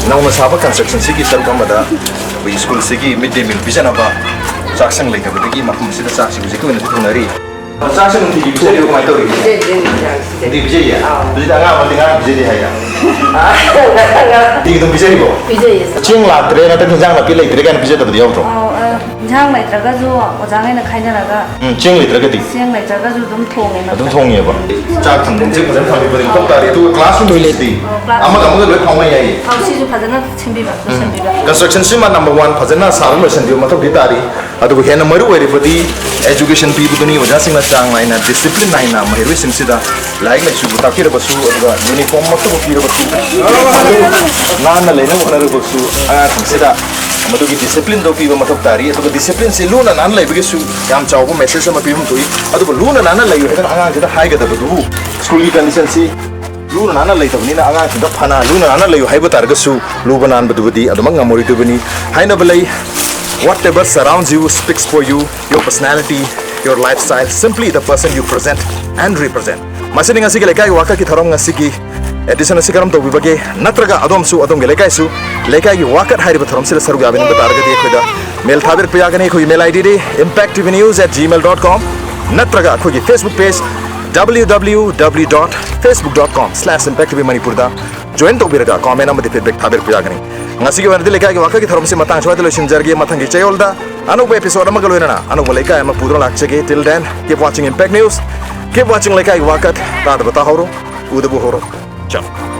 ꯅꯧꯅ ꯁꯥꯕ ꯀꯟꯁꯇ꯭ꯔꯛꯁꯟꯁꯤꯒꯤ ꯁꯔꯨꯛ ꯑꯃꯗ ꯑꯩꯈꯣꯏ ꯁ꯭ꯀꯨꯜꯁꯤꯒꯤ ꯃꯤꯗ ꯗꯦ ꯃꯤꯜ ꯄꯤꯖꯅꯕ ꯆꯥꯛꯁꯪ ꯂꯩꯇꯕꯗꯒꯤ ꯃꯐꯝ ꯑꯁꯤꯗ ꯆꯥꯛꯁꯤ ꯍꯧꯖꯤꯛꯀꯤ ꯑꯣꯏꯅꯗꯤ ꯊꯣꯡꯅꯔꯤ꯫ ꯆꯥꯛꯁꯦ ꯅꯨꯡꯇꯤꯒꯤ ꯄꯤꯖꯔꯤꯕ ꯀꯃꯥꯏꯅ ꯇꯧꯔꯤꯒꯦ? ꯄꯤꯖꯩ, ꯄꯤꯖꯩ, ꯅꯨꯡꯇꯤꯒꯤ ꯆꯥꯛ ꯄꯤꯖꯩ꯫ ꯅꯨꯡꯇꯤꯒꯤ ꯄꯤꯖꯩꯌꯦ? ꯑꯥ꯫ ꯑꯗꯨꯗꯤ ꯑꯉꯥꯡ ꯑꯃꯗꯤ ꯉꯥ ꯄꯤꯖꯗꯦ ꯍꯥꯏꯗ꯫ ꯑꯥ, ꯉꯥ, ꯉꯥ꯫ ꯅꯨꯡꯇꯤꯒꯤ ꯑꯗꯨꯝ ꯄꯤꯖꯔꯤꯕꯣ? ꯄꯤꯖꯩꯌꯦ꯫ ꯆꯦꯡ ꯂꯥꯛꯇ꯭ꯔꯦ ꯅꯠꯇ꯭ꯔꯒ ꯍꯤꯟꯖꯥꯡ ꯅꯥꯄꯤ ꯂꯩꯇ꯭ꯔꯦ ꯀꯥꯏꯅ ꯄꯤꯖꯗꯕꯗꯤ ꯌꯥꯎꯗ꯭ꯔꯣ? ꯑꯣ, ꯑ, ꯏꯟꯁꯥꯡ ꯂꯩꯇ꯭ꯔꯒꯁꯨ ꯑꯣꯖꯥꯈꯩꯅ ꯈꯥꯏꯅꯔꯒ ꯎꯝ, ꯆꯦꯡ ꯂꯩꯇ꯭ꯔꯒꯗꯤ? ꯆꯦꯡ ꯂꯩꯇ꯭ꯔꯒꯁꯨ ꯑꯗꯨꯝ ꯊꯣꯡꯉꯦ꯫ ꯑꯗꯨꯝ ꯊꯣꯡꯉꯦꯕ? ꯆꯥꯛ ꯊꯝꯐꯝꯁꯦ ꯐꯖꯅ ꯊꯝꯕꯤꯕꯗꯤ ꯃꯊꯧ ꯇꯥꯔꯦ꯫ ꯑꯗꯨꯒ ꯀ꯭ꯂꯥꯁꯔꯨꯝ ꯇꯣꯏꯂꯦꯠꯇꯤ? ꯑꯣ, ꯀ꯭ꯂꯥꯁ ꯑꯃꯒ ꯑꯃꯒ ꯂꯣꯏ ꯐꯥꯎꯅ ꯌꯥꯏꯌꯦ? ꯑꯧ, ꯁꯤꯁꯨ ꯐꯖꯅ ꯁꯦꯝꯕꯤꯕ, ꯎꯝ꯫ ꯂꯣꯏꯁꯤꯟꯕꯤꯕ꯫ ꯀꯟꯁꯇ꯭ꯔꯛꯁꯟꯁꯤꯃ ꯅꯝꯕꯔ ꯋꯥꯟ ꯐꯖꯅ ꯁꯥꯔ ꯂꯣꯏꯁꯤꯟꯕꯤꯕ ꯃꯊꯧꯗꯤ ꯇꯥꯔꯤ꯫ ꯑꯗꯨꯒ ꯍꯦꯟꯅ ꯃꯔꯨ ꯑꯣꯏꯔꯤꯕꯗꯤ ꯑꯦꯖꯨꯀꯦꯁꯟ ꯄꯤꯕꯗꯨꯅꯤ꯫ ꯑꯣꯖꯥꯁꯤꯡꯅ ꯆꯥꯡ ꯅꯥꯏꯅ ꯗꯤꯁꯤꯄ꯭ꯂꯤꯟ ꯅꯥꯏꯅ ꯃꯍꯩꯔꯣꯏꯁꯤꯡꯁꯤꯗ ꯂꯥꯏꯔꯤꯛ ꯂꯥꯏꯁꯨꯕꯨ ꯇꯥꯛꯄꯤꯔꯕꯁꯨ, ꯑꯗꯨꯒ ꯌꯨꯅꯤꯐꯣꯔꯝꯃꯛꯇꯕꯨ ꯄꯤꯔꯕꯁꯨ, ꯅꯥꯟꯅ ꯂꯩꯅꯕ ꯍꯣꯠꯅꯔꯕꯁꯨ, ꯑꯉꯥꯡꯁꯤꯡꯁꯤꯗ ꯃꯗꯨꯒꯤ ꯗꯤꯁꯤꯄ꯭ꯂꯤꯟꯗꯣ ꯄꯤꯕ ꯃꯊꯧ ꯇꯥꯔꯤ꯫ ꯑꯗꯨꯒ ꯗꯤꯁꯤꯄ꯭ꯂꯤꯟꯁꯤ ꯂꯨꯅ ꯅꯥꯟꯅ ꯂꯩꯕꯒꯤꯁꯨ ꯌꯥꯝ ꯆꯥꯎꯕ ꯃꯦꯁꯦꯖ ꯑꯃ ꯄꯤꯐꯝ ꯊꯣꯛꯏ꯫ ꯑꯗꯨꯕꯨ ꯂꯨꯅ ꯅꯥꯟꯅ ꯂꯩꯌꯨ ꯍꯥꯏꯗꯅ ꯑꯉꯥꯡꯁꯤꯗ ꯍꯥꯏꯒꯗꯕꯗꯨꯕꯨ ꯁ꯭ꯀꯨꯜꯒꯤ ꯀꯟꯗꯤꯁꯟꯁꯤ ꯂꯨꯅ ꯅꯥꯟꯅ ꯂꯩꯇꯕꯅꯤꯅ ꯑꯉꯥꯡꯁꯤꯡꯗ ꯐꯅ ꯂꯨꯅ ꯅꯥꯟꯅ ꯂꯩꯌꯨ ꯍꯥꯏꯕ ꯇꯥꯔꯒꯁꯨ ꯂꯨꯕ ꯅꯥꯟꯕꯗꯨꯕꯨꯗꯤ ꯑꯗꯨꯃꯛ ꯉꯝꯃꯔꯣꯏꯗꯕꯅꯤ꯫ ꯍꯥꯏꯅꯕ ꯂꯩ, "Whatever surrounds you speaks for you, your personality, your lifestyle, simply the person you present and represent." ꯃꯁꯤꯅꯤ ꯉꯁꯤꯒꯤ ꯂꯩꯀꯥꯏꯒꯤ ꯋꯥꯀꯠꯀꯤ ꯊꯧꯔꯝ ꯉꯁꯤꯒꯤ ꯑꯦꯗꯤꯁꯟ ꯑꯁꯤ ꯀꯔꯝ ꯇꯧꯕꯤꯕꯒꯦ? ꯅꯠꯇ꯭ꯔꯒ ꯑꯗꯣꯝꯁꯨ ꯑꯗꯣꯝꯒꯤ ꯂꯩꯀꯥꯏꯁꯨ ꯂꯩꯀꯥꯏꯒꯤ ꯋꯥꯀꯠ ꯍꯥꯏꯔꯤꯕ ꯊꯧꯔꯝꯁꯤꯗ ꯁꯔꯨꯛ ꯌꯥꯕꯤꯅꯤꯡꯕ ꯇꯥꯔꯒꯗꯤ ꯑꯩꯈꯣꯏꯗ ꯃꯦꯜ ꯊꯥꯕꯤꯔꯛꯄ ꯌꯥꯒꯅꯤ꯫ ꯑꯩꯈꯣꯏꯒꯤ ꯃꯦꯜ ID D impacttvnews at gmail dot com ꯅꯠꯇ꯭ꯔꯒ ꯑꯩꯈꯣꯏꯒꯤ Facebook page www dot facebook dot com slash impacttvmanipur ꯗ join ꯇꯧꯕꯤꯔꯒ comment ꯑꯃꯗꯤ feedback ꯊꯥꯕꯤꯔꯛꯄ ꯌꯥꯒꯅꯤ꯫ ꯉꯁꯤꯒꯤ ꯑꯣꯏꯅꯗꯤ ꯂꯩꯀꯥꯏꯒꯤ ꯋꯥꯀꯠꯀꯤ ꯊꯧꯔꯝꯁꯤ ꯃꯇꯥꯡ ꯁ꯭ꯋꯥꯏꯗ ꯂꯣꯏꯁꯤꯟꯖꯔꯒꯦ꯫ ꯃꯊꯪꯒꯤ ꯆꯌꯣꯜꯗ ꯑꯅꯧꯕ episode ꯑꯃꯒ ꯂꯣꯏꯅꯅ ꯑꯅꯧꯕ ꯂꯩꯀꯥꯏ ꯑꯃ ꯄꯨꯗꯨꯅ ꯂꯥꯛꯆꯒꯦ꯫ Till then, keep watching Impact News, keep watching ꯂꯩꯀꯥꯏꯒꯤ ꯋꯥꯀꯠ꯫ ꯇꯥꯗꯕ ꯇꯥꯍꯧꯔꯣ, ꯎꯗꯕ ꯎꯍꯧꯔꯣ꯫ ꯆꯥꯎ꯫